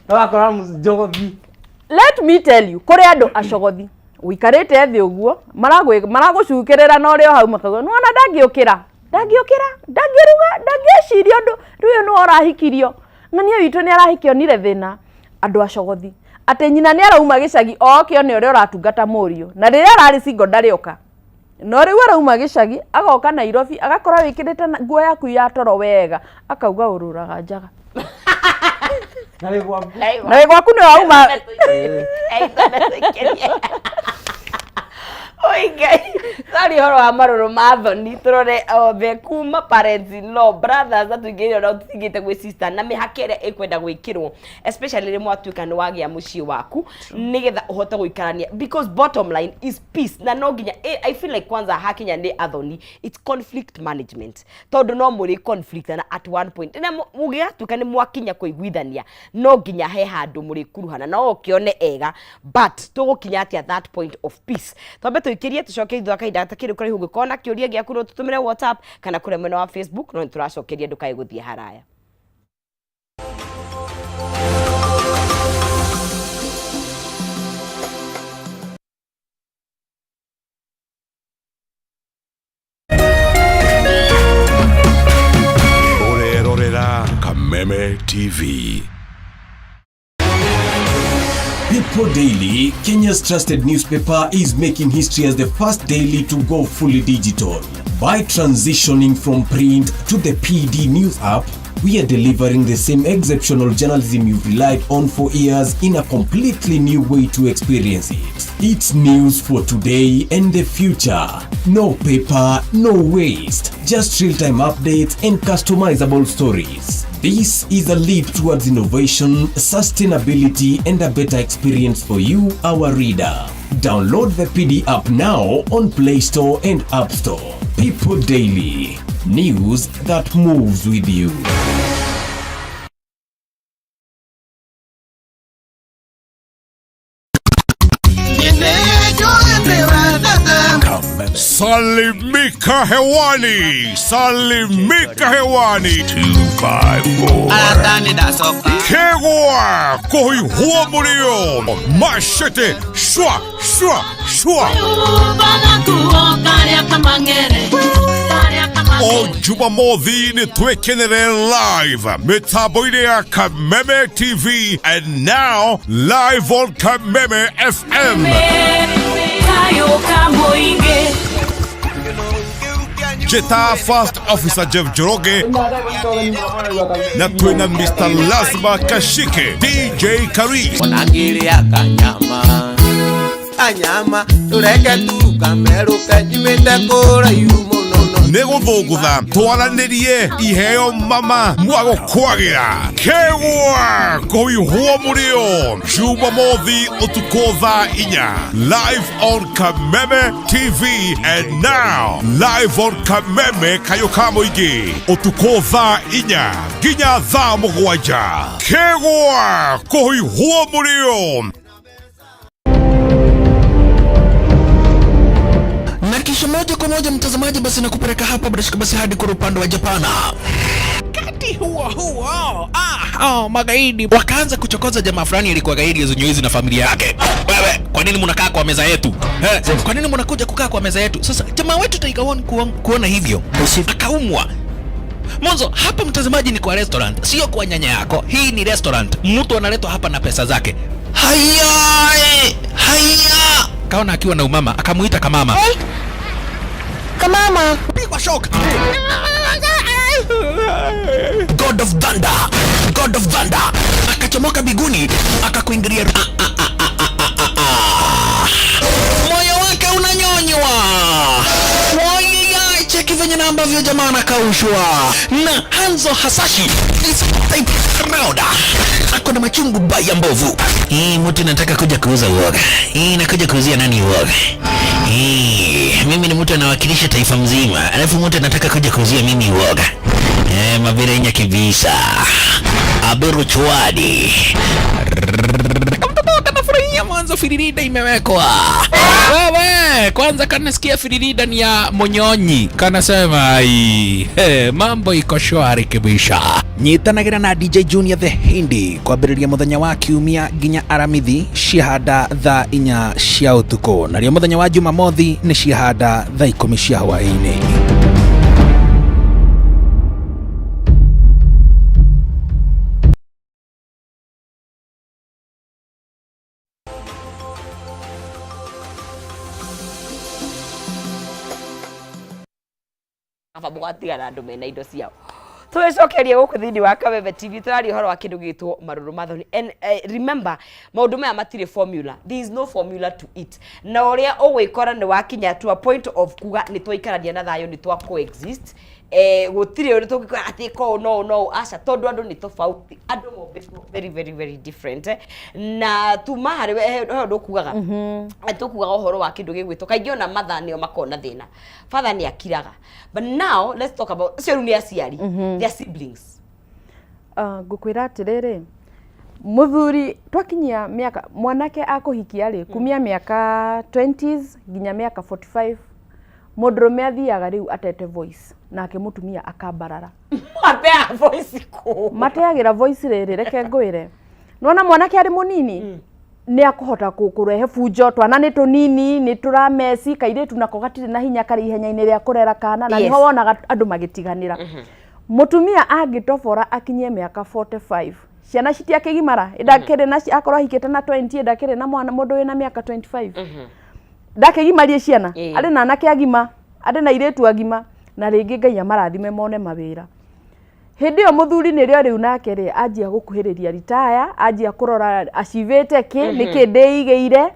Wakora njogothi. Let me tell you, kũrĩ andũ acogothi ũikarĩte thĩ ũguo maragũcukĩrĩra na ũrĩ o hau makauga, nĩwona ndangĩũkĩra, ndangĩũkĩra, ndangĩruga, ndangĩciria ũndũ. Rĩu ũyũ nĩwe ũrahikirio, ng'ania witũ nĩ arahikionire thĩna. Andũ acogothi atĩ nyina nĩ arauma gĩcagi oke one ũrĩa ũratungata mũriũ, na rĩrĩa ararĩ single ndarĩoka, no rĩu arauma gĩcagi agoka Nairobi, agakora wĩkĩrĩte nguo yaku ya toro wega, akauga ũrũraga njaga. Na wĩ gwaku. Na wĩ gwaku nĩ wauma. Oi Ngai, sorry ũhoro wa marũrũ ma thoni tũrore othe kuma parents in law brothers na tũingĩrire ona tũtingĩte gwĩ sister na mĩhaka ĩrĩa ĩkwenda gwĩkĩrwo especially rĩrĩa mwatuĩka nĩ wagĩa mũciĩ waku nĩgetha ũhote gũikarania because bottom line is peace na no nginya I feel like kwanza hakinya nĩ athoni, it's conflict management, tondũ no mũrĩ conflict na at one point na mũgĩgatuĩka nĩ mwakinya kũiguithania no nginya he handũ mũrĩkuruhana no ũkĩone ega, but tũgũkinya atĩa that point of peace? Twambe tũikĩrie tũcoke thutha wa kahinda gatakĩrĩ kũraihu. Ũngĩkorwo na kĩũria gĩaku no tũtũmĩre WhatsApp kana kũrĩa mwena wa Facebook, no nĩtũracokeria, ndũkae gũthiĩ haraya. Ũrerorera Kameme TV. People Daily, Kenya's trusted newspaper, is making history as the first daily to go fully digital. By transitioning from print to the PD News app, we are delivering the same exceptional journalism you've relied on for years in a completely new way to experience it. It's news for today and the future. No paper, no waste. Just real-time updates and customizable stories. This is a leap towards innovation, sustainability, and a better experience for you, our reader. Download the PD app now on Play Store and App Store. People Daily. News that moves with you. Salimika hewani, salimika hewani. 254. Kegwa kuhihua murio. Mashete shwa shwa shwa. O Jumamothi nĩ twĩkenere live mĩtambo-inĩ ya Kameme TV and now live on Kameme FM. Jeta First Officer Jeff Njoroge na twina Mr. Lazma Kashike, DJ Karis, Onangĩrĩa kanyama kanyama tũreke tu kamerũke nyumĩte kũraihu mũno no nĩ gũthũngũtha twaranĩrie iheo mama mwagũkwagĩra kegwa kũihwo mũrĩo Jumamothi ũtukũ thaa 4 live on Kameme TV and now live on Kameme kayũ ka mũingĩ ũtukũ thaa 4 nginya thaa 7 kegwa kũihwo mũrĩo. Na kisha moja kwa moja mtazamaji, basi nakupeleka hapa bila shaka basi hadi kwa upande wa Japana. Wakati huo huo, magaidi wakaanza kuchokoza jamaa fulani alikuwa gaidi ya na familia yake. Wewe, kwa nini mnakaa kwa meza yetu? Kwa nini mnakuja kukaa kwa meza yetu? Sasa jamaa wetu Tiger One kuona hivyo akaumwa. Mwanzo hapa mtazamaji ni kwa restaurant, sio kwa nyanya yako. Hii ni restaurant, mtu analetwa hapa na pesa zake. Haya, haya. Kaona akiwa na umama, akamuita kamama. Hey. Kamama. Pigwa shock. God of Thunder, God of Thunder akachomoka biguni akakuingilia. Moyo wake unanyonywa. Wai, cheki venye na ambavyo jamaa anakaushwa na Hanzo Hasashi this type round. Ako na machungu baya mbovu. Hii mtu nataka kuja kuuza uoga. Hii nakuja kuuzia nani uoga? Hii mimi ni mtu anawakilisha taifa mzima, alafu mtu anataka kuja kuuzia mimi uoga. Mabirenya kibisa. Aberu chwadi. Kamtoto kanafurahia mwanzo firirida imewekwa. Wewe, kwanza kanasikia firirida ni ya Monyonyi. Kanasema ai, mambo iko shwari kibisha. Nyitanagira na DJ Junior the Hindi kwambĩrĩria mũthenya wa kiumia nginya Aramithi ciahanda thaa 4 cia ũtukũ, narĩo mũthenya wa Jumamothi nĩ ciahanda thaa 10 cia hwaĩ-inĩ. Kaba mũgatigana andũ mena indo ciao. Tũgĩcokeria gũkũ thĩinĩ wa Kameme TV, tũraria ũhoro wa kĩndũ gĩgĩtwo marũrũ ma thoni. And remember, maũndũ maya matirĩ formula, there is no formula to it. Na ũrĩa ũgwĩkora nĩ wakinya to a point of kuga nĩ twaikarania na thayũ, nĩ twa coexist, gũtirĩ ũndũ tũngĩkora atĩ ko no no aca, tondũ andũ nĩ tofauti, andũ mombĩtwo very very very different. Na tuma harĩ we, he ũndũ ũkugaga, tũkugaga ũhoro wa kĩndũ gĩgwĩtwo kaingĩ ona matha nĩo makoragwo na thĩna, father nĩ akiraga. But now let's talk about ũcio rĩu nĩ aciari, their siblings. Ah, ngũkwĩra atĩrĩrĩ, mũthuri twakinyia mĩaka mwanake akũhikia rĩ, kumia mĩaka 20s nginya mĩaka 45, mũndũrũme athiaga rĩu atete voice, nake mũtumia akambarara. Matea voice kũ? Mateagĩra voice rĩrĩ, reke ngwĩre, nona mwanake arĩ mũnini nĩ akũhota kũrehe bunjo, twana nĩ tũnini, nĩ tũrameci, kairĩtu nako gatirĩ na hinya, karĩ ihenya-inĩ rĩa kũrera kana, na nĩho wonaga andũ magĩtiganĩra. Mũtumia angĩtobora akinyie mĩaka 45, ciana citiakĩgimara, ndakĩrĩ na akorwo ahikĩte na 20, ndakĩrĩ na mwana mũndũ wĩna mĩaka 25, ndakĩgimarie ciana. Arĩ na anake agima, arĩ na airĩtu agima, na rĩngĩ Ngai amarathime mone mawĩra. Hĩndĩ ĩyo mũthuri nĩrĩo rĩu nake rĩ anjia gũkuhĩrĩria ritaya, anjia kũrora acivĩte kĩ, nĩkĩ ndĩigĩire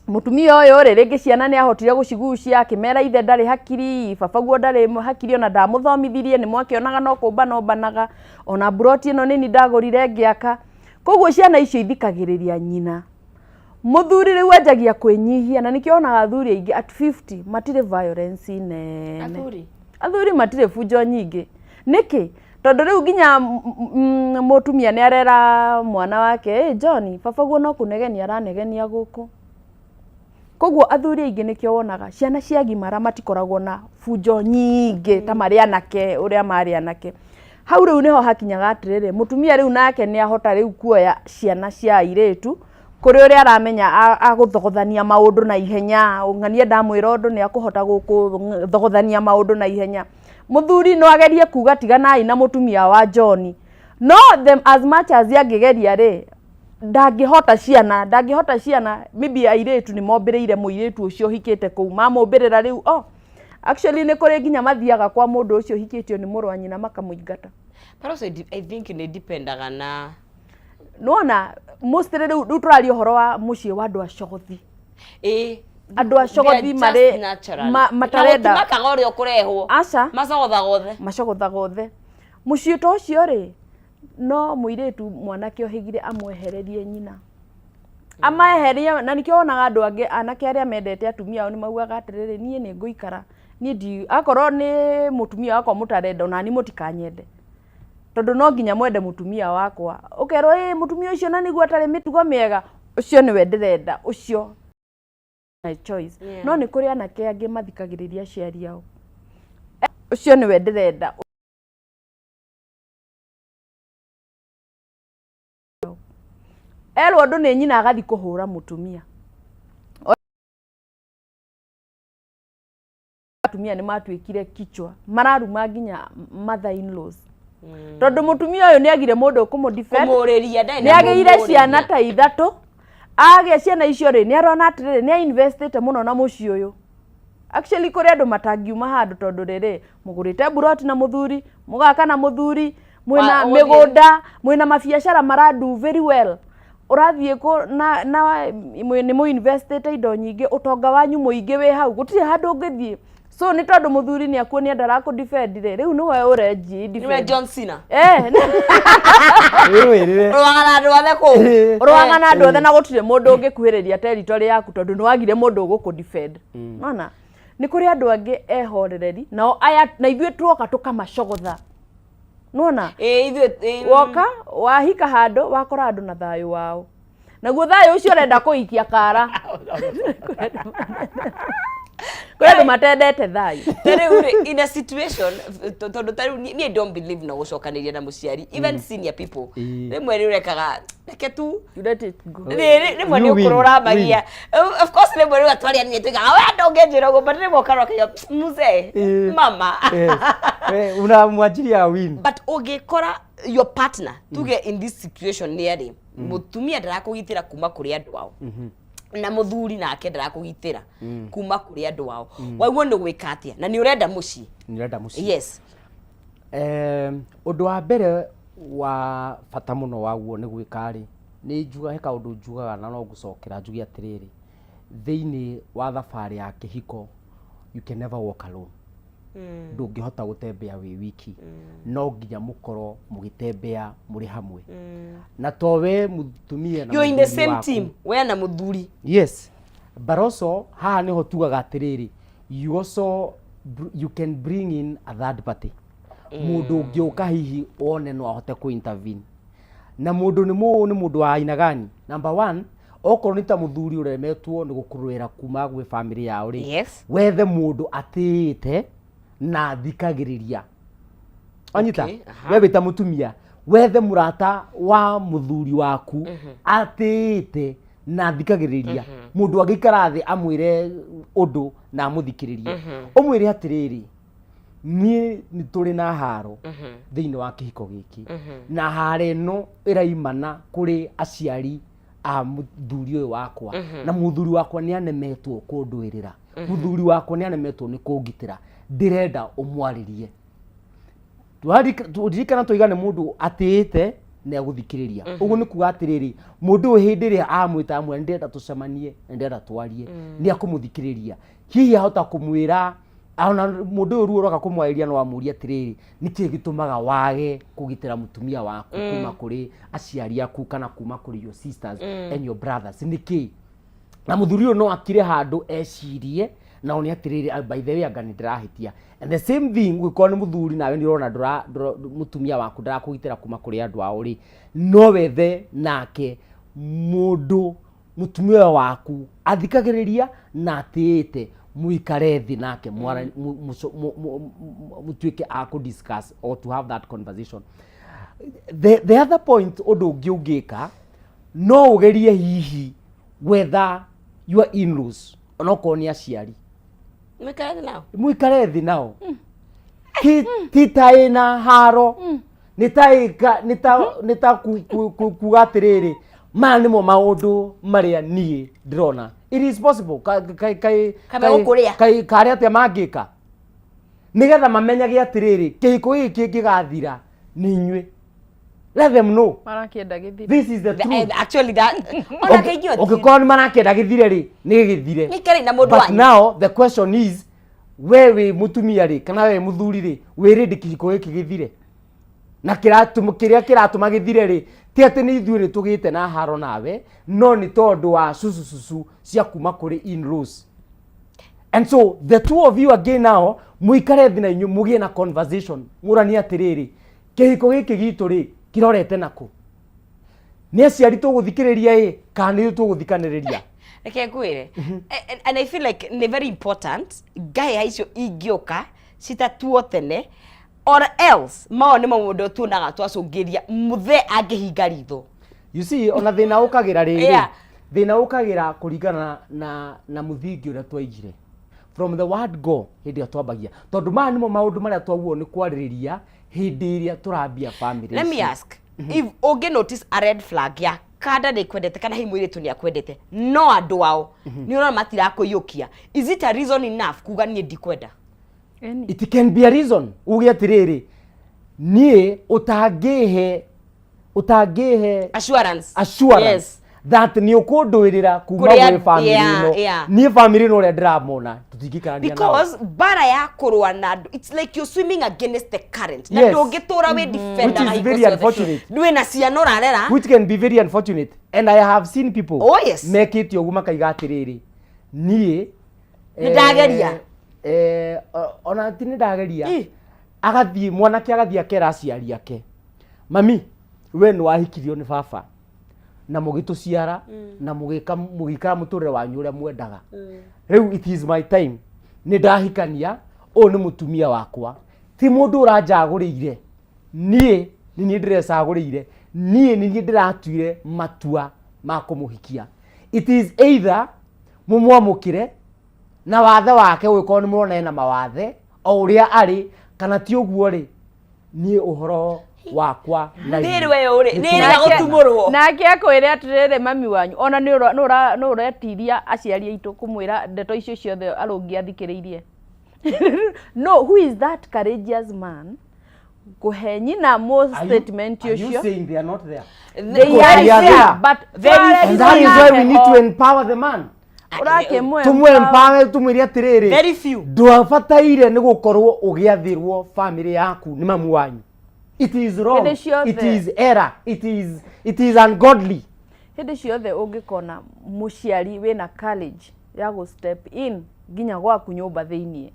mũtumia ũyũ rĩ, rĩngĩ ciana nĩ ahotire gũcigucia, akĩmera ithe ndarĩ hakiri, baba guo ndarĩ hakiri, ona ndamũthomithirie, nĩ mwakĩonaga no kũmbana ombanaga, ona mburoti ĩno nĩni ndagũrire ngĩaka. Koguo ciana icio ithikagĩrĩria nyina. Mũthuri rĩu anjagia kwĩnyihia, na nĩkĩo wonaga athuri aingĩ at 50 matirĩ violence nene. Athuri? Athuri matirĩ bunjo nyingĩ. Nĩkĩ? Tondũ rĩu nginya mũtumia nĩ arera mwana wake, "Ĩ John, baba guo no kũnegenia aranegenia gũkũ." Koguo athuri aingĩ nĩkĩo wonaga ciana ciagimara matikoragwo na bunjo nyingĩ ta marĩ anake ũrĩa marĩ anake. Hau rĩu nĩho hakinyaga atĩrĩrĩ, mũtumia rĩu nake nĩ ahota rĩu kuoya ciana cia airĩtu kũrĩ ũrĩa aramenya agũthogothania maũndũ na ihenya, ng'ania ndamwĩra ũndũ nĩ akũhota gũthogothania maũndũ na ihenya. Mũthuri no agerie kuga tiganai na mũtumia wa John, no them as much as angĩgeria rĩ, ndangĩhota ciana, ndangĩhota ciana. Maybe airĩtu nĩ mombĩrĩire mũirĩtu ũcio ũhikĩte kũu, mamũmbĩrĩra rĩu, oh, actually nĩ kũrĩ nginya mathiaga kwa mũndũ ũcio ũhikĩtio nĩ mũrũ wa nyina makamũingata. But also I think nĩ dependaga na Nĩwona mostly rĩu tũraria ũhoro wa mũciĩ wa andũ acogothi. Andũ acogothi marĩ matarenda. Makaga ũrĩa ũkũrehwo. Aca. Macogothaga othe. Macogothaga othe. Mũciĩ ta ũcio rĩ, no mũirĩtu mwanake ũhĩgire amwehererie nyina, amaeherie, na nĩkĩo wonaga andũ angĩ anake arĩa mendete atumia ao nĩ maugaga atĩrĩrĩ, niĩ nĩ ngũikara, niĩ ndi akorwo nĩ mũtumia wakwa mũtarenda, onani mũtikanyende, tondũ no nginya mwende mũtumia wakwa. Ũkerwo ĩ mũtumia ũcio na nĩguo atarĩ mĩtugo mĩega, ũcio nĩwe ndĩrenda, ũcio my choice. No nĩ kũrĩ anake angĩ mathikagĩrĩria aciari ao, ũcio nĩwe ndĩrenda. Erwo ũndũ nĩ nyina agathiĩ kũhũra mũtumia. Atumia nĩ matuĩkire kichwa, mararuma nginya mother in laws, tondũ mũtumia ũyũ nĩ agire mũndũ ũkũmũ defend. Kũmũrĩria ndarĩ Nĩ na agĩire mũmũrĩria. Ciana ta ithatũ, agĩa ciana icio rĩ, nĩ arona atĩrĩrĩ, nĩ investĩte mũno na mũciĩ ũyũ. Actually kũrĩ andũ matangiuma handũ, tondũ rĩrĩ, mũgũrĩte mburoti na mũthuri, mũgaka na mũthuri, mwĩna mĩgũnda, mwĩna mabiacara maradu very well, ũrathiĩ kũ na nĩ mũ investĩte indo nyingĩ, ũtonga wanyu mũingĩ wĩ hau, gũtirĩ handũ ũngĩthiĩ. So nĩ tondũ mũthuri nĩ akuonia ndarakũ defend rĩ, rĩu nĩwe ũrenji Nĩwe defend. John Cena. Wĩrũĩrĩre. Ũrũaga na andũ othe kũu. Ũrũaga na andũ othe, na gũtirĩ mũndũ ũngĩkuhĩrĩria territory yaku, tondũ nĩ wagire mũndũ ũgũkũ defend. Nona nĩ kũrĩ andũ angĩ ehorereri, nao aya na ithuĩ tuoka tũkamacogotha, nona Ĩ, ithuĩ ĩ, woka wahika handũ wakora andũ na thayũ wao, naguo thayũ ũcio ũrenda kũikia kara, kũrĩ andũ matendete thayũ. Ta rĩu rĩ, in a situation, tondũ ta rĩu niĩ don't believe na gũcokanĩria na mũciari, even senior people. Rĩmwe nĩ ũrekaga, reke tu. You let it go. Rĩmwe nĩ You win, ũkũrũ ũramagia. Of course rĩmwe rĩu atwari anini tuigaga we ndũngĩnjĩra ũguo, but rĩmwe ũkarora ũkaiga mzee, mama. Yes. We, unamwachilia win. But ũngĩkora your partner, tuge in this situation nĩ arĩ mũtumia ndarakũgitĩra kuma kũrĩ andũ ao, na mũthuri nake ndarakũgitĩra kuma kũrĩ andũ ao, waiguo nĩ gwĩka atĩa na nĩ ũrenda mũciĩ? Nĩ ũrenda mũciĩ. Yes. Ũndũ wa mbere wa bata mũno waguo nĩ gwĩka rĩ, nĩ njugaga, he kaũndũ njugaga na no ngũcokera njuge atĩrĩrĩ, thĩiniĩ wa thabarĩ ya kĩhiko, you can never walk alone. Ndũngĩhota gũtembea wĩ wiki, no nginya mũkorwo mũgĩtembea mũrĩ hamwe, na to we mũtumia na You're in the mũthuri same waku. team, we na mũthuri. Yes, but also haha niho tugaga atiriri, you also you can bring in a third party, mundu ũngĩũka hihi one no ahote kũ intervene. Na mundu nĩ mũ nĩ mundu wa aina gani? Number one, okorwo nĩ ta mũthuri ũremetwo nĩ gũkũrũĩra kuma gwĩ family yao rĩ, wethe mũndũ atĩĩte na thikagĩrĩria, wanyita? Okay, aha. We wĩ ta mũtumia, wethe mũrata wa mũthuri waku atĩĩte na thikagĩrĩria, mũndũ angĩikara thĩ amwĩre ũndũ na amũthikĩrĩrie, ũmwĩre atĩrĩrĩ, niĩ nĩ tũrĩ na haro thĩinĩ wa kĩhiko gĩkĩ, na haro ĩno ĩraimana kũrĩ aciari a mũthuri ũyũ wakwa, na mũthuri wakwa nĩ anemetwo kũndũĩrĩra, mũthuri wakwa nĩ anemetwo nĩ kũngitĩra, ndĩrenda ũmwarĩrie. Ririkana tũiga nĩ mũndũ atĩĩte na egũthikĩrĩria. Ũguo nĩ kuga atĩrĩrĩ, mũndũ ũyũ hĩndĩ ĩrĩa amwĩta amwĩra ndĩrenda tũcemanie na ndĩrenda twarie, nĩ akũmũthikĩrĩria. Hihi ahota kũmwĩra ona mũndũ ũyũ ruo ũroka kũmwarĩria, no amũrie atĩrĩrĩ, nĩkĩĩ gĩtũmaga wage kũgitĩra mũtumia waku kuma kũrĩ aciari aku kana kuma kũrĩ your sisters and your brothers, nĩkĩĩ? Na mũthuri ũyũ no akire handũ ecirie na one atĩrĩrĩ, "Ah, by the way, anga nĩ ndĩrahĩtia." And the same thing ũngĩkorwo nĩ mũthuri nawe nĩ ũrona mũtumia waku ndarakũgitĩra kuma kũrĩ andũ ao rĩ, no wethe nake mũndũ mũtumia ũyũ waku athikagĩrĩria na atĩĩte, mũikare thĩ nake, mũtuĩke a kũ discuss or to have that conversation. The other point, ũndũ ũngĩ ũngĩka, no ũgerie hihi gwetha your in-laws, onokorwo nĩ aciari. Mũikare thĩ nao. Mũikare thĩ nao. Ti ta ĩna haro, nĩ ta ĩka nĩ ta kuga atĩrĩrĩ, maya nĩmo maũndũ marĩa niĩ ndĩrona. It is possible Kana gũkũrĩa. Karĩ atĩa mangĩka nĩgetha mamenyage atĩrĩrĩ, kĩhiko gĩkĩ kĩngĩgathira nĩ inyuĩ. Let them know. Marakĩenda gĩthire. This is the truth. Actually that ona kaingĩ Ũngĩkorwo nĩ marakĩenda gĩthire rĩ, nĩ gĩthire. Mũikare na mũndũ But wanyu. now the question is, we wĩ mũtumia rĩ, kana we mũthuri rĩ, wĩ ready kĩhiko gĩkĩ gĩthire? Na kĩrĩa kĩratũma gĩthire rĩ, ti atĩ nĩ ithuĩ nĩ tũgĩte na haro nawe, no nĩ tondũ wa cucu cucu cia kuma kũrĩ in-laws. And so the two of you again now mũikare thĩ na inyuĩ mũgĩe na conversation, mũranie atĩrĩrĩ, kĩhiko gĩkĩ gitũ rĩ, kĩrorete nakũ? Nĩ aciari tũgũthikĩrĩria ĩ, kana nĩ ithuĩ tũgũthikanĩrĩria? Reke ngwĩre, and I feel like nĩ very important ngahĩha icio ingĩũka citatuo tene, or else mao nĩ maũndũ tuonaga twacũngĩria mũthee angĩhinga ritho. You see, ona thĩna ũkagĩra rĩrĩ, thĩna ũkagĩra kũringana na mũthingi ũrĩa twaigire from the word go hĩndĩ ĩrĩa twambagia, tondũ maya nĩmo maũndũ marĩa twaguo nĩ kwarĩrĩria hĩndĩ ĩrĩa tũrambia family Let me ici. ask, if ũngĩ notice a red flag ya kanda nĩ kwendete kana hihi mũirĩtu nĩ akwendete, no andũ ao nĩ ũrona matirakũiyũkia, is it a reason enough kuga niĩ ndikwenda? Ĩni. It can be a reason uge atĩrĩrĩ, niĩ ũtangĩhe assurance, assurance that nĩ ũkũndũĩrĩra kuma Kũrĩ gwĩ family ĩno, niĩ family ĩno ũrĩa ndĩramona tũtingĩikarania nao. Because bara ya kũrũa na andũ, it's like you're swimming against the current, na ndũngĩtũra wĩ defender. Which is very unfortunate. Ndwĩ na ciana ũrarera. Which can be very unfortunate, and I have seen people mekĩte ũguo, makaiga atĩrĩrĩ, niĩ Nĩ ndageria. Ona ti nĩ ndageria. Agathiĩ mwanake agathiĩ akera aciari ake, "Mami, we nĩ wahikirio nĩ baba na mũgĩtũciara na mũgĩka mũgĩikara mũtũrĩre wanyu ũrĩa mwendaga. Rĩu it is my time, nĩ ndahikania, ũyũ nĩ mũtumia wakwa, ti mũndũ ũranjagũrĩire niĩ, nĩ niĩ ndĩrecagũrĩire, niĩ nĩ niĩ ndĩratuire matua ma kũmũhikia. It is either mũmwamũkĩre na wathe wake, ũgĩkorwo nĩ mũrona ena mawathe o ũrĩa arĩ, kana ti ũguo rĩ, niĩ ũhoro wakwa na Nĩ inyuĩ ĩrĩ we ũrĩ nĩ nĩ ĩrĩ ya gũtumũrwo. Nake akwĩre atĩrĩrĩ, mami wanyu ona nĩ ũretiria aciari aitũ kũmwĩra ndeto icio ciothe arũngi athikĩrĩirie. No, who is that courageous man? Ngũhe nyina mo Are you- statement are you ũcio. saying they are not there? They are They are there, there. but Very And that is why we need to empower the man. Ũrakĩmũ Tumwe empower, tumwĩre atĩrĩrĩ, Very few. ndwabataire nĩ gũkorwo ũgĩathĩrwo family yaku nĩ mamu wanyu. It is wrong. Hĩndĩ ciothe. It is error. It is ungodly. Hĩndĩ ciothe ũngĩkona mũciari wĩna courage ya gũ step in nginya gwaku nyũmba thĩiniĩ,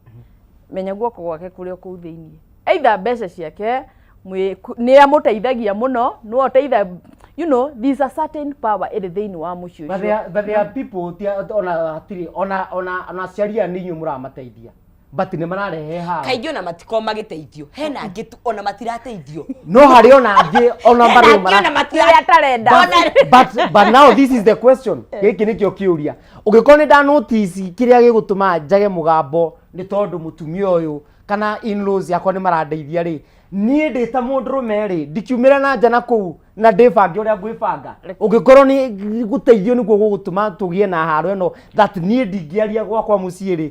menya guoko gwake kũrĩ o kũu thĩiniĩ, either mbeca ciake nĩ amũteithagia mũno, no ũteitha, there's a certain power ĩrĩ thĩiniĩ wa mũciĩ But ũcio. there are people ona hatirĩ ona aciari aya nĩ inyuĩ mũramateithia, but nĩ mararehe haha. Kaingĩ ona matikorwo magĩteithio, hena angĩ tu ona matirateithio. No harĩ ona angĩ ona Hena bado angĩ mara ona matira Kĩrĩa atarenda. But now this is the question, gĩkĩ nĩkĩo kĩũria. Ũngĩkorwo nĩ ndanotice kĩrĩa gĩgũtũma njage mũgambo nĩ tondũ mũtumia ũyũ kana in-laws yakwa nĩ marandeithia rĩ, niĩ ndĩ ta mũndũrũme rĩ, ndikiumĩra na nja na kũu na ndĩbange ũrĩa ngwĩbanga. Ũngĩkorwo nĩ gũteithio nĩkuo gũgũtũma tũgĩe na haro ĩno that niĩ ndingĩaria gwakwa mũciĩ rĩ,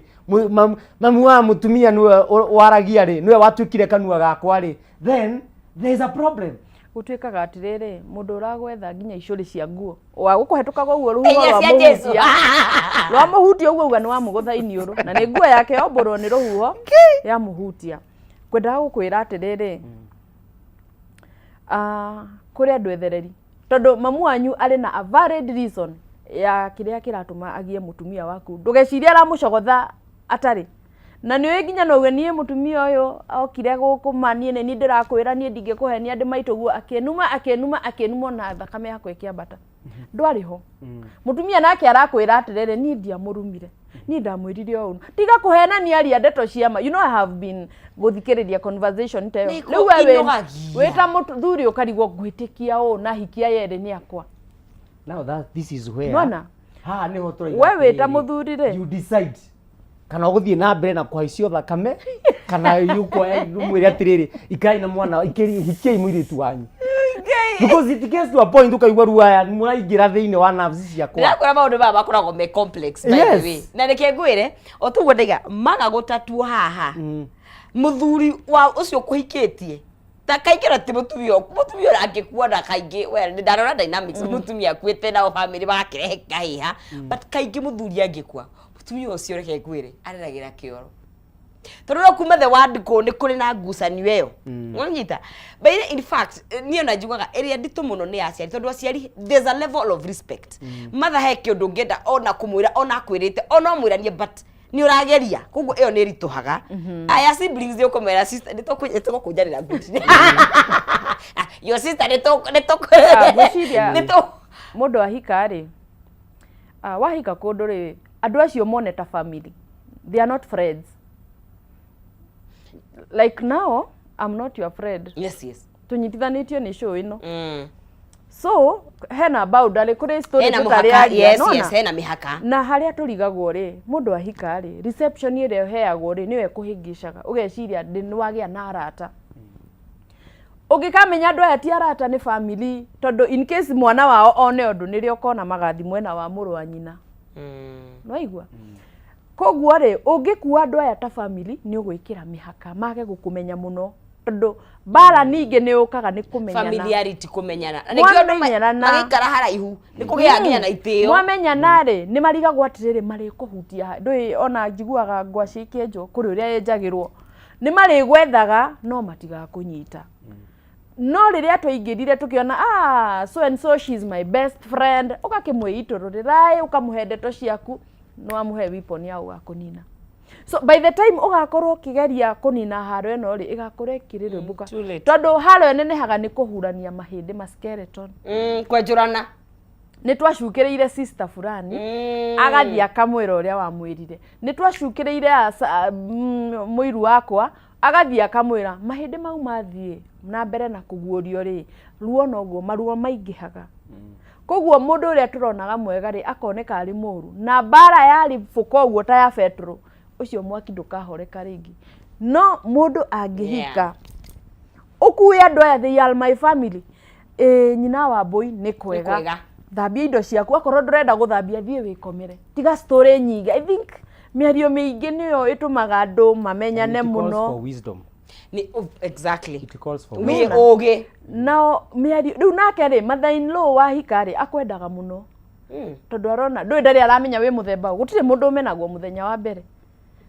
mamu wa mũtumia nĩwe waragia rĩ, nĩwe watuĩkire kanua gakwa rĩ, then there is a problem. Gũtuĩkaga atĩrĩrĩ, mũndũ ũragwetha nginya icũrĩ cia nguo wa gũkũhetũkaga ũguo, rũhuho Iria cia Jesũ. rwamũhutia, rwamũhutia ũguo, uga nĩ wamũgũtha iniũrũ na nĩ nguo yake yombũrwo nĩ rũhuho yamũhutia. Ngwendaga gũkwĩra atĩrĩrĩ, kũrĩ andũ ethereri, tondũ mamu wanyu arĩ na a valid reason ya kĩrĩa kĩratũma agie mũtumia waku. Ndũgecirie aramũcogotha atarĩ na nĩ ũĩ nginya no uge niĩ mũtumia ũyũ okire gũkũ ma niĩ nĩ niĩ ndĩrakwĩra, niĩ ndingĩkũhenia ndĩ maitũ guo akĩnuma akĩnuma akĩnuma ona thakame yakwa ĩkĩambata, ndwarĩ ho. Mũtumia nake arakwĩra atĩrĩrĩ, niĩ ndiamũrumire, niĩ ndamwĩrire ũũ, tiga kũhenania, aria ndeto cia ma. I have been gũthikĩrĩria conversation ta ĩyo. Nĩkuo Rĩu we inogagia. wĩ ta mũthuri ũkarigwo ngwĩtĩkia ũũ na hikia yerĩ nĩ akwa. Now that this is where Nona? Haha niho tũraiga We wĩ ta atĩrĩrĩ, mũthuri rĩ. You decide kana ũgũthiĩ na mbere na kũhaicio thakame kana ũkuoya mwĩre atĩrĩrĩ, ikarai na mwana, hikiai mũirĩtu wanyu, because it gets to a point ũkaigua ruaya mũraingĩra thĩinĩ wa nerves ciakwa. Ndĩrakwĩra maũndũ maya makoragwo me complex, by the way. Na reke ngwĩre o tuguo ndaiga maga gũtatuo haha, mũthuri wa ũcio ũkũhikĩtie ta kaingĩ ona ti mũtumia, mũtumia ũrĩa angĩkuona kaingĩ, well, ndarora dynamics, mũtumia akuĩte nao family magakĩrehe kahĩha, but kaingĩ mũthuri angĩkua, mũtumia ũcio, reke ngwĩre, areragĩra kĩoro, tondũ no kuma the word go nĩ kũrĩ na ngucanio ĩyo, ũnyita. But in fact, niĩ ona njugaga ĩrĩa nditũ mũno nĩ aciari, tondũ aciari, there's a level of respect. Mother he kĩũndũ ũngĩenda ona kũmwĩra, ona akwĩrĩte ona ũmwĩranie, but nĩ ũrageria, koguo ĩyo nĩ ĩritũhaga. Aya siblings nĩ ũkũmera, sister, nĩ tũgũkũnjanĩra good, your sister nĩ tũ nĩ tũ Ah, ngwĩciria- nĩ tũ Mũndũ ahika rĩ, wahika kũndũ rĩ, andũ acio mone ta family, they are not friends. Like now I'm not your friend. Tũnyitithanĩtio nĩ show ĩno. So hena boundary, kũrĩ story Hena mũhaka. tũtarĩaria. Nona? Yes, hena mĩhaka. Na harĩa tũrigagwo rĩ, mũndũ ahika rĩ, reception ĩrĩa ũheagwo rĩ, nĩyo ĩkũhĩngĩcaga, ũgeciria ndĩ nĩ wagĩa na arata. Ũngĩkamenya andũ aya ti arata, nĩ family, tondũ in case mwana wao one ũndũ, nĩrĩo ũkona magathi mwena wa mũrũ wa nyina. Nĩwaigua? Koguo rĩ, ũngĩkua andũ aya ta family, nĩ ũgwĩkĩra mĩhaka mage gũkũmenya mũno, tondũ mbara ningĩ nĩ ũkaga nĩ kũmenyana. Familiarity, kũmenyana. Na nĩkĩo andũ Mwamenyana. magĩikara haraihu nĩ kũgĩaga nginya na itĩo. Mwamenyana rĩ, nĩ marigagwo atĩrĩrĩ, marĩkũhutia ha? Ndũĩ ona njiguaga ngwacĩ ikĩenjwo kũrĩ ũrĩa yenjagĩrwo, nĩ marĩgwethaga no matigakũnyita. No rĩrĩa twaingĩrire tũkĩona, ah, so and so, she's my best friend, ũgakĩmwĩitũrũrĩra ĩ, ũkamũhe ndeto ciaku, nĩ wamũhe weapon ya ũgakũnina. So by the time ũgakorwo ũkĩgeria kũnina haro ĩno rĩ, ĩgakorwo ĩkĩrĩrĩmbũka. Too late. Tondũ haro ĩnenehaga nĩ kũhurania mahĩndĩ ma skeleton. Kwenjũrana. Nĩ twacukĩrĩire sister fulani, agathiĩ akamwĩra ũrĩa wamwĩrire. Nĩ twacukĩrĩire mũiru wakwa, agathiĩ akamwĩra. Mahĩndĩ mau mathiĩ na mbere na kũguũrio rĩ, ruo noguo maruo maingĩhaga. Koguo mũndũ ũrĩa tũronaga mwega rĩ, akoneka arĩ mũru, na mbara yarĩ bũka ũguo ta ya betũrũ, ũcio mwaki ndũkahoreka rĩngĩ. No mũndũ angĩhika, ũkue andũ aya, they are my family, ĩ nyina wa mbũi nĩ kwega. Kwega. Thambia indo ciaku, akorwo ndũrenda gũthambia, thiĩ wĩkomere, tiga story nyingĩ. I think mĩario mĩingĩ nĩyo ĩtũmaga andũ mamenyane And it calls mũno. for wisdom. Nĩ exactly. It calls for Wĩ ũgĩ. Nao mĩario rĩu nake rĩ, mother in law wahika rĩ, akwendaga mũno tondũ arona ndũĩ ndarĩ aramenya wĩ mũthemba ũyũ. Gũtirĩ mũndũ ũmenagwo mũthenya wa mbere,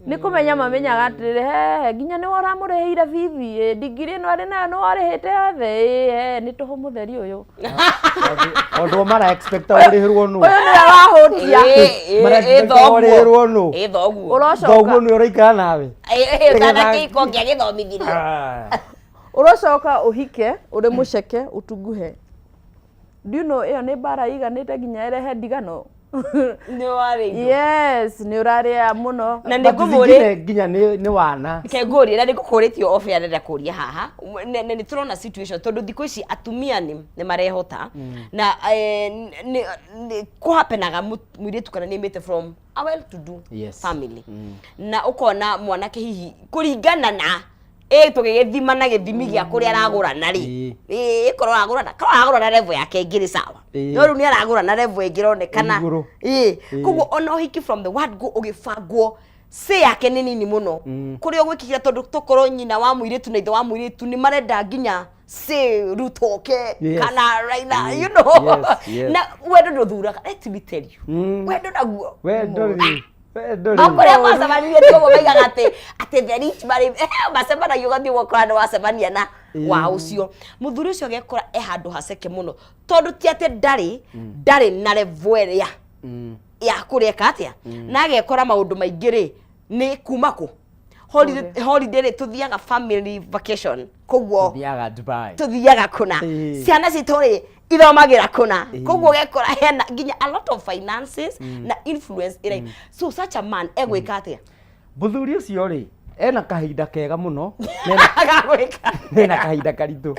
nĩ kũmenya mamenyaga atĩrĩrĩ, he nginya nĩwe ũramũrĩhĩire bithi ĩ, ndigiri ĩno arĩ nayo nĩwe ũrĩhĩte yothe ĩ, he nĩ tũhũ mũtheri ũyũ. Tondũ mara expect ũrĩhĩrwo nũ? Ũyũ nĩwe wahũtia. Mara expect ũrĩhĩrwo nũ? Ĩ thoguo. Ũrocoka. Thoguo nĩwe ũraikara nawe. Ũtana kĩiko ngĩagĩthomithirio. Ah. Ũrocoka ũhike ũrĩ mũceke ũtunguhe. Do you know ĩyo nĩ mbara iganĩte nginya ĩrehe ndigano? Nĩ warĩ indo. Yes, nĩ ũrarĩa mũno. Na nĩ But ngũmũrĩ zingine nginya nĩ wana. Reke ngũrie na nĩ ngũkũrĩtio off air, ndĩrenda kũria haha. Nĩ tũrona situation tondũ thikũ ici atumia nĩ marehota na nĩ kũhapenaga mũirĩtu kana nĩ aimĩte from a well to do family, na ũkona mwanake hihi kũringana na ĩ tũgĩgĩthima na gĩthimi gĩa kũrĩa aragũrana rĩ, ĩ korwo aragũrana, korwo aragũrana level yake ĩngĩ rĩ, sawa. No rĩu nĩ aragũrana level ĩngĩ ĩronekana Igũrũ. Ĩ koguo ona ũhiki from the word go ũgĩbangwo, say yake nĩ nini mũno kũrĩa ũgwĩkĩra, tondũ tokorwo nyina wa mũirĩtu na ithe wa mũirĩtu nĩ marenda nginya say Ruto oke kana Raila, you know. Yes. Na wendo ndũthuraga, let me tell you. Wendo naguo Wendo rĩ. Wendo rĩ. Okũrĩa macemanirie tiguo maigaga atĩ the rich marĩ macemanagia, ũgathiĩ ũgakora nĩ wacemania na wa ũcio mũthuri ũcio, agekora e handũ haceke mũno, tondũ ti atĩ ndarĩ na level ĩrĩa ya kũreka atĩa, na agekora maũndũ maingĩ rĩ nĩ kuma kũ holiday. Holiday rĩ, tũthiaga family vacation, koguo Thiaga Dubai. Tũthiaga kũna. Ciana citũ rĩ ithomagĩra kũna, koguo ũgekora hena nginya a lot of finances na influence ĩrĩa. So such a man egwĩka atĩa? Mũthuri ũcio rĩ, ena kahinda kega mũno na Agagwĩka ena kahinda karitũ.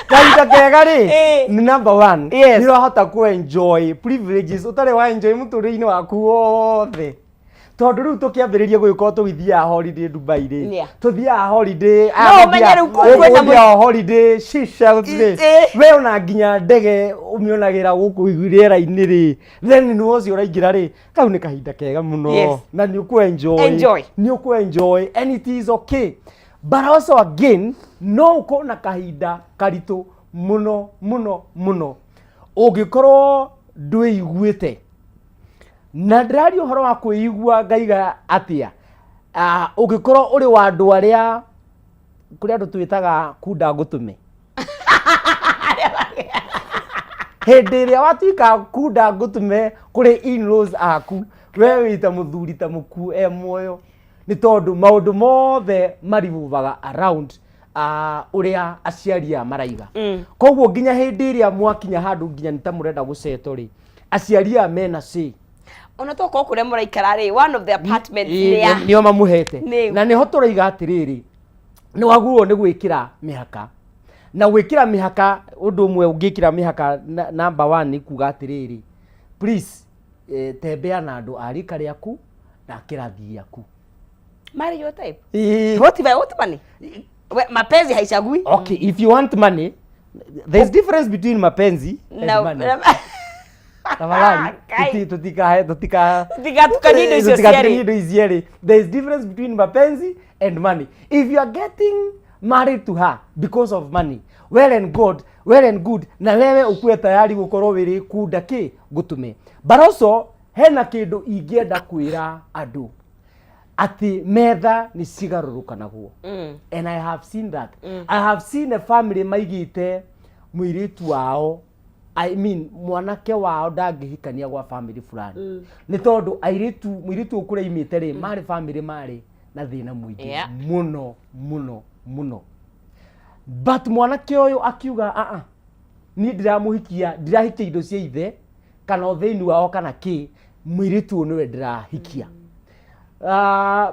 Kahinda kega rĩ, nĩ number one, nĩ ũrahota ku enjoy privileges ũtarĩ wa enjoy mũtũrĩre-inĩ waku wothe, tondũ rĩu tũkĩambĩrĩria gũgĩkorwo tũgĩthiaga holiday Dubai rĩ, tũthiaga holiday No ũmenye rĩu kwĩna ũthiaga holiday Seychelles rĩ, we ona nginya ndege ũmĩonagĩra gũkũ rĩera-inĩ rĩ, then nĩ ũcio ũraingĩra rĩ, kau nĩ kahinda kega mũno. Na nĩ ũkũ enjoy. Enjoy. Nĩ ũkũ enjoy and it is okay, but also again no ũkorwo na kahinda karitũ mũno mũno mũno ũngĩkorwo ndwĩiguĩte. Na ndĩraria ũhoro wa kwĩigua ngaiga atĩa? Ah, ũngĩkorwo ũrĩ wa andũ arĩa, kũrĩ andũ twĩtaga kunda ngũtũme, hĩndĩ ĩrĩa watuĩka kunda ngũtũme kũrĩ in-laws aku, we wĩta mũthuri ta mũkuo e muoyo, nĩ tondũ maũndũ mothe marivuvaga around ũrĩa aciari aya maraiga. Koguo nginya hĩndĩ ĩrĩa mwakinya handũ nginya nĩ ta mũrenda gũceto rĩ, aciari aya mena say. Ona tokorwo kũrĩa mũraikara rĩ, one of the apartments nĩ ya nĩo mamũhete. Nĩ. Na nĩho tũraiga atĩrĩrĩ, nĩ wagĩrĩirwo nĩ gwĩkĩra mĩhaka, na gwĩkĩra mĩhaka, ũndũ ũmwe ũngĩkĩra mĩhaka number one nĩ kuga atĩrĩrĩ, please, tembea na andũ a rika rĩaku na kĩrathi gĩaku. Marry your type. Ĩĩ. What if I want money? We, mapenzi haichagui. Okay, if you want money, there's difference between mapenzi and money. Tafadhali. Kai. Tutikahe tutika Tutigatukanie indo icio tutigatukanie cierĩ. Indo ici cierĩ. There is difference between mapenzi and money. If you are getting married to her because of money, well and good, well and good, na wewe ukuwe tayari gukorwo wĩrĩ kunda kĩ ngũtũme. But also hena kĩndũ ingĩenda kwĩra andũ atĩ metha nĩ cigarũrũkanagwo, and I have seen that. I have seen a family maigĩte mũirĩtu wao, I mean mwanake wao, ndangĩhikania gwa family fulani, nĩ tondũ airĩtu, mũirĩtu ũyũ kũrĩa imĩte rĩ, marĩ family marĩ na thĩna mũingĩ mũno mũno mũno. But mwanake ũyũ akiuga, aa, niĩ ndĩramũhikia, ndirahikia indo cia ithe kana ũthĩini wao kana kĩ, mũirĩtu ũyũ nĩwe ndĩrahikia.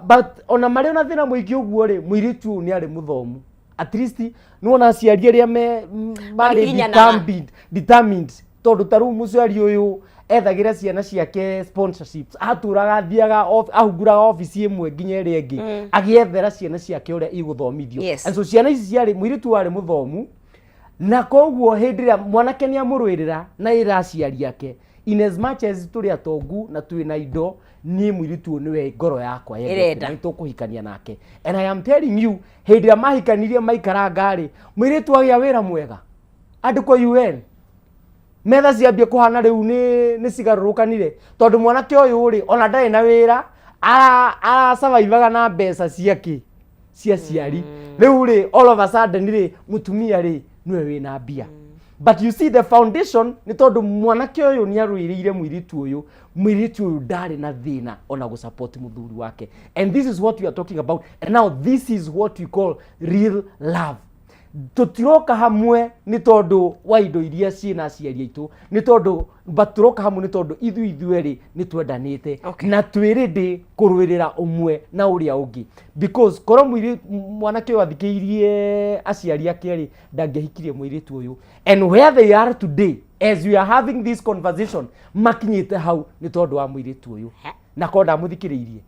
But ona marĩ ona thĩna mũingĩ ũguo rĩ, mũirĩtu ũyũ nĩ arĩ mũthomu, at least nĩwona aciari arĩa me marĩ Magiginyanaga. determined, tondũ ta rĩu mũciari ũyũ ethagĩra ciana ciake sponsorships, atũraga athiaga ahunguraga obici ĩmwe nginya ĩrĩa ĩngĩ agĩethera ciana ciake ũrĩa igũthomithio. And so ciana ici ciarĩ, mũirĩtu warĩ mũthomu, na koguo hĩndĩ ĩrĩa mwanake nĩ amũrũĩrĩra na ĩra aciari ake In as much as tũrĩ atongu na twĩ na indo, niĩ mũirĩtu ũyũ nĩwe ngoro yakwa yendete Ĩrenda. na nĩtũkũhikania nake. And I am telling you, hĩndĩ ĩrĩa mahikanirie maikaranga rĩ, mũirĩtu agĩa wĩra mwega andĩkwo UN, metha ciambie kũhana rĩu nĩ cigarũrũkanire, tondũ mwanake ũyũ rĩ, ona ndarĩ na wĩra, arasurvivaga na mbeca ciake cia ciari. Rĩu rĩ, all of a sudden rĩ, mũtumia rĩ, nĩwe wĩna mbia. But you see the foundation, nĩ tondũ mwanake ũyũ nĩ arũĩrĩire mũirĩtu ũyũ, mũirĩtu ũyũ ndarĩ na thĩna ona gũsupport mũthuri wake. And this is what we are talking about, and now this is what we call real love. Tũtiroka hamwe nĩ tondũ wa indo iria ciĩna aciari aitũ, nĩ tondũ, but tũroka hamwe nĩ tondũ ithuĩ ithuerĩ nĩ twendanĩte na twĩ ready kũrũĩrĩra ũmwe na ũrĩa ũngĩ, because korwo mwanake ũyũ athikĩirie aciari ake rĩ, ndangĩahikirie mũirĩtu ũyũ. And where they are today as we are having this conversation, makinyĩte hau nĩ tondũ wa mũirĩtu ũyũ, na korwo ndamũthikĩrĩirie,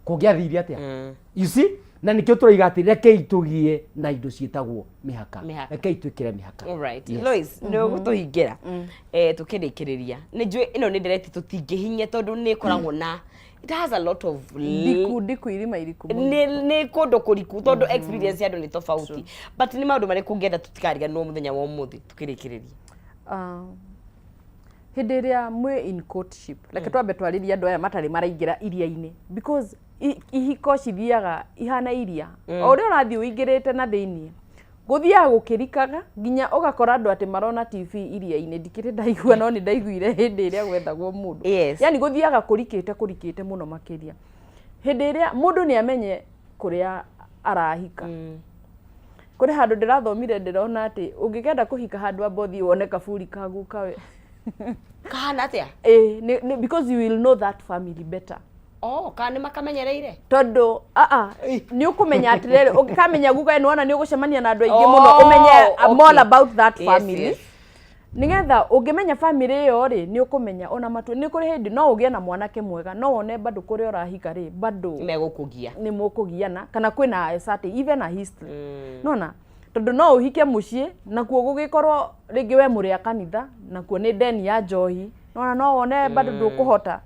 kũngĩathire atĩa? You see, na nikĩo tũroiga atĩ rekei tũgĩe na indo ciĩtagwo mĩhaka. Mĩhaka. Rekei twĩkĩre mĩhaka. Alright. Yes. Lois, nĩ ũgũtũhingĩra tũkĩrĩkĩrĩria. Nĩ njũĩ ĩno nĩ ndereti tũtingĩhinyia, tondũ nĩ ĩkoragwo na, it has a lot of Ndiku ndiku, irima iriku mũno. Nĩ kũndũ kũriku, tondũ experience ya andũ nĩ tofauti, but nĩ maũndũ marĩkũ ũngĩenda tũtikariganĩrwo mũthenya wa ũmũthĩ tũkĩrĩkĩrĩria? Ah, hĩndĩ ĩrĩa mwĩ in courtship, reke twambe twarĩrie andũ aya matarĩ maraingĩra iria-inĩ, because ihiko cithiaga ihana iria. O ũrĩa ũrathiĩ ũingĩrĩte na thĩiniĩ, gũthiaga gũkĩrikaga nginya ũgakora andũ atĩ marona TV iria-inĩ. Ndikĩrĩ ndaigua, no nĩ ndaiguire hĩndĩ ĩrĩa gwethagwo mũndũ. Yani gũthiaga kũrikĩte, kũrikĩte mũno makĩria. Hĩndĩ ĩrĩa mũndũ nĩ amenye kũrĩa arahika, kũrĩ handũ ndĩrathomire, ndĩrona atĩ ũngĩkenda kũhika handũ, amba ũthiĩ wone kaburi ka gukawe. Kahana atĩa? Ĩ, because you will know that family better. Oh, kana nĩ makamenyereire? Tondũ aa nĩ ũkũmenya atĩrĩrĩ, ũngĩkamenya gukawe, nĩwona nĩ ũgũcemania na andũ aingĩ mũno, ũmenye more about that family. Nĩgetha ũngĩmenya family ĩyo rĩ, nĩ ũkũmenya ona matua. Nĩ kũrĩ hĩndĩ no ũgĩe na mwanake mwega, no wone bado kũrĩa ũrahika rĩ, bado megũkũgia. Nĩ mũkũgiana, kana kwĩna a certain, even a history. Nona tondũ no ũhike mũciĩ nakuo gũgĩkorwo rĩngĩ we mũrĩ a kanitha, nakuo nĩ ndeni ya njohi, nona no wone bado ndũkũhota.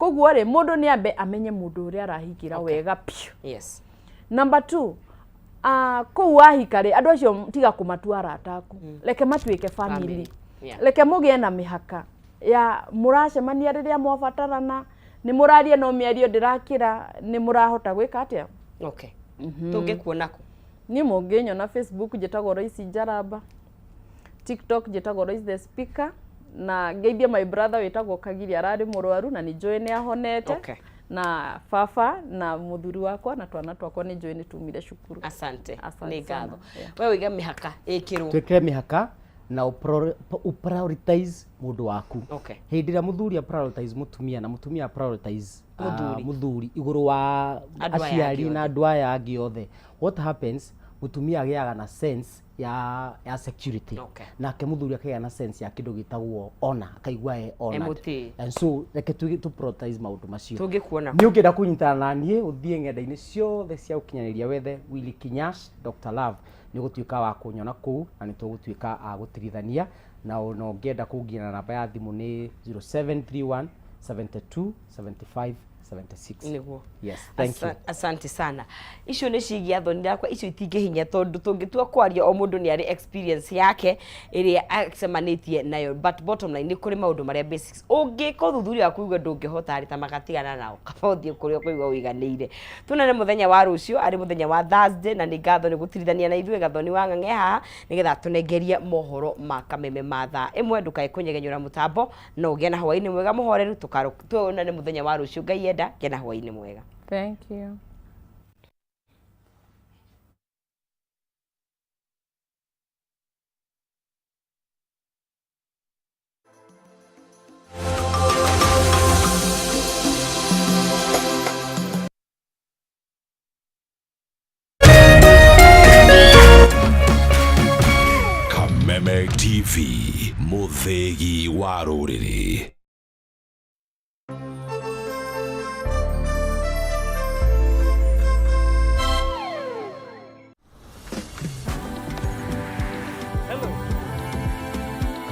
Koguo rĩ, mũndũ nĩ ambe amenye mũndũ ũrĩa arahikĩra wega piũ. Number two, kũu wahika rĩ, andũ acio tiga kũmatua arata aku, reke matuĩke family. Family, yeah. Reke mũgĩe na mĩhaka ya mũracemania rĩrĩa mwabatarana, nĩ mũraria, no mĩario ndĩrakĩra, nĩ mũrahota gwĩka atĩa. Okay, tũngĩkuona kũ? Niĩ mũngĩnyona Facebook njĩtagwo Royce Njaramba, TikTok njĩtagwo Royce the Speaker, na ngeithie my brother wĩtagwo Kagiri, ararĩ mũrwaru na nĩ njũĩ nĩ ahonete. Na baba na mũthuri wakwa na twana twakwa nĩ njũĩ nĩ tumire cukuru. Asante. Asante nĩ sana. Ngatho. We wĩiga mĩhaka ĩkĩrwo. Twĩkĩre mĩhaka na ũprioritize mũndũ waku. Hĩndĩ ĩrĩa mũthuri a prioritize mũtumia na mũtumia a prioritize Mũthuri. Mũthuri igũrũ wa andũ aya aciari angĩ na othe. Andũ aya angĩ othe, what happens, mũtumia agĩaga na sense ya security, nake mũthuri akagĩa na sense ya kĩndũ gĩtagwo honor, akaigua e honored. Mũtĩĩ. And so reke tu prioritize maũndũ macio. Tũngĩkuona? Nĩ ũngĩenda kũnyitana na niĩ, ũthiĩ ng'enda-inĩ ciothe cia ũkinyanĩria, wethe Willy Kinyash Dr. Love, nĩ ũgũtuĩka wa kũnyona kũu na nĩ tũgũtuĩka a gũtirithania. Na ona ũngĩenda kũnginya na namba ya thimũ nĩ 0731 72 75 76. Nĩguo. Yes, thank you. Asante sana. Icio nĩ ciĩgiĩ athoni yakwa, icio itingĩhinya, tondũ tũngĩtua kwaria, o mũndũ nĩ arĩ experience yake ĩrĩa acemanĩtie nayo, but bottom line, nĩ kũrĩ maũndũ marĩa basics ũngĩka ũthuthuria waku uge ndũngĩhota rĩ, ta magatigana nao, kaba ũthiĩ kũrĩa ũkũigua ũiganĩire. Tuonane mũthenya wa rũciũ, arĩ mũthenya wa Thursday, na nĩ ngatho nĩ gũtirithania na ithuĩ. Gathoni wa Ng'ang'e haha nĩgetha tũnengerie mohoro ma kameme ma thaa 1. Ndũkae kũnyegenyũra mũtambo, no ũgĩe na hwaĩ-inĩ mwega mũhoreru. Tuonane mũthenya wa rũciũ, Ngai enda. Gĩa na hwaĩ-inĩ mwega. Thank you. Kameme TV, mũthĩgi wa rũrĩrĩ.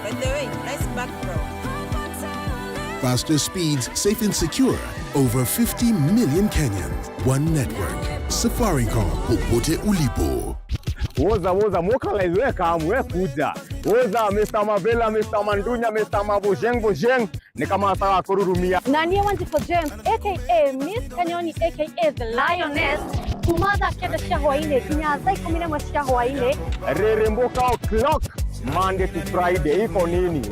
By the way, nice background. Faster speeds, safe and secure. Over 50 million Kenyans. One network. Safaricom. Popote ulipo. Woza woza mokalize we kam we kuja. Woza Mr. Mavela, Mr. Mandunya, Mr. Mabojeng Bojeng ni kama sawa kururumia. Na niĩ Wanjikũ James aka Miss Kanyoni aka The Lioness kuma thaa 9 cia hwainĩ nginya thaa 11 cia hwainĩ. Reremboka o'clock Monday to Friday iko nini?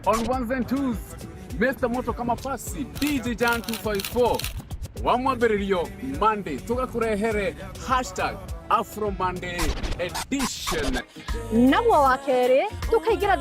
On ones and twos, Mr. Moto kama pasi DJ Jan 254 wa mwambĩrĩrio Monday tũgakũrehere #AfroMonday edition. Naguo wa kerĩ tũkaingĩra.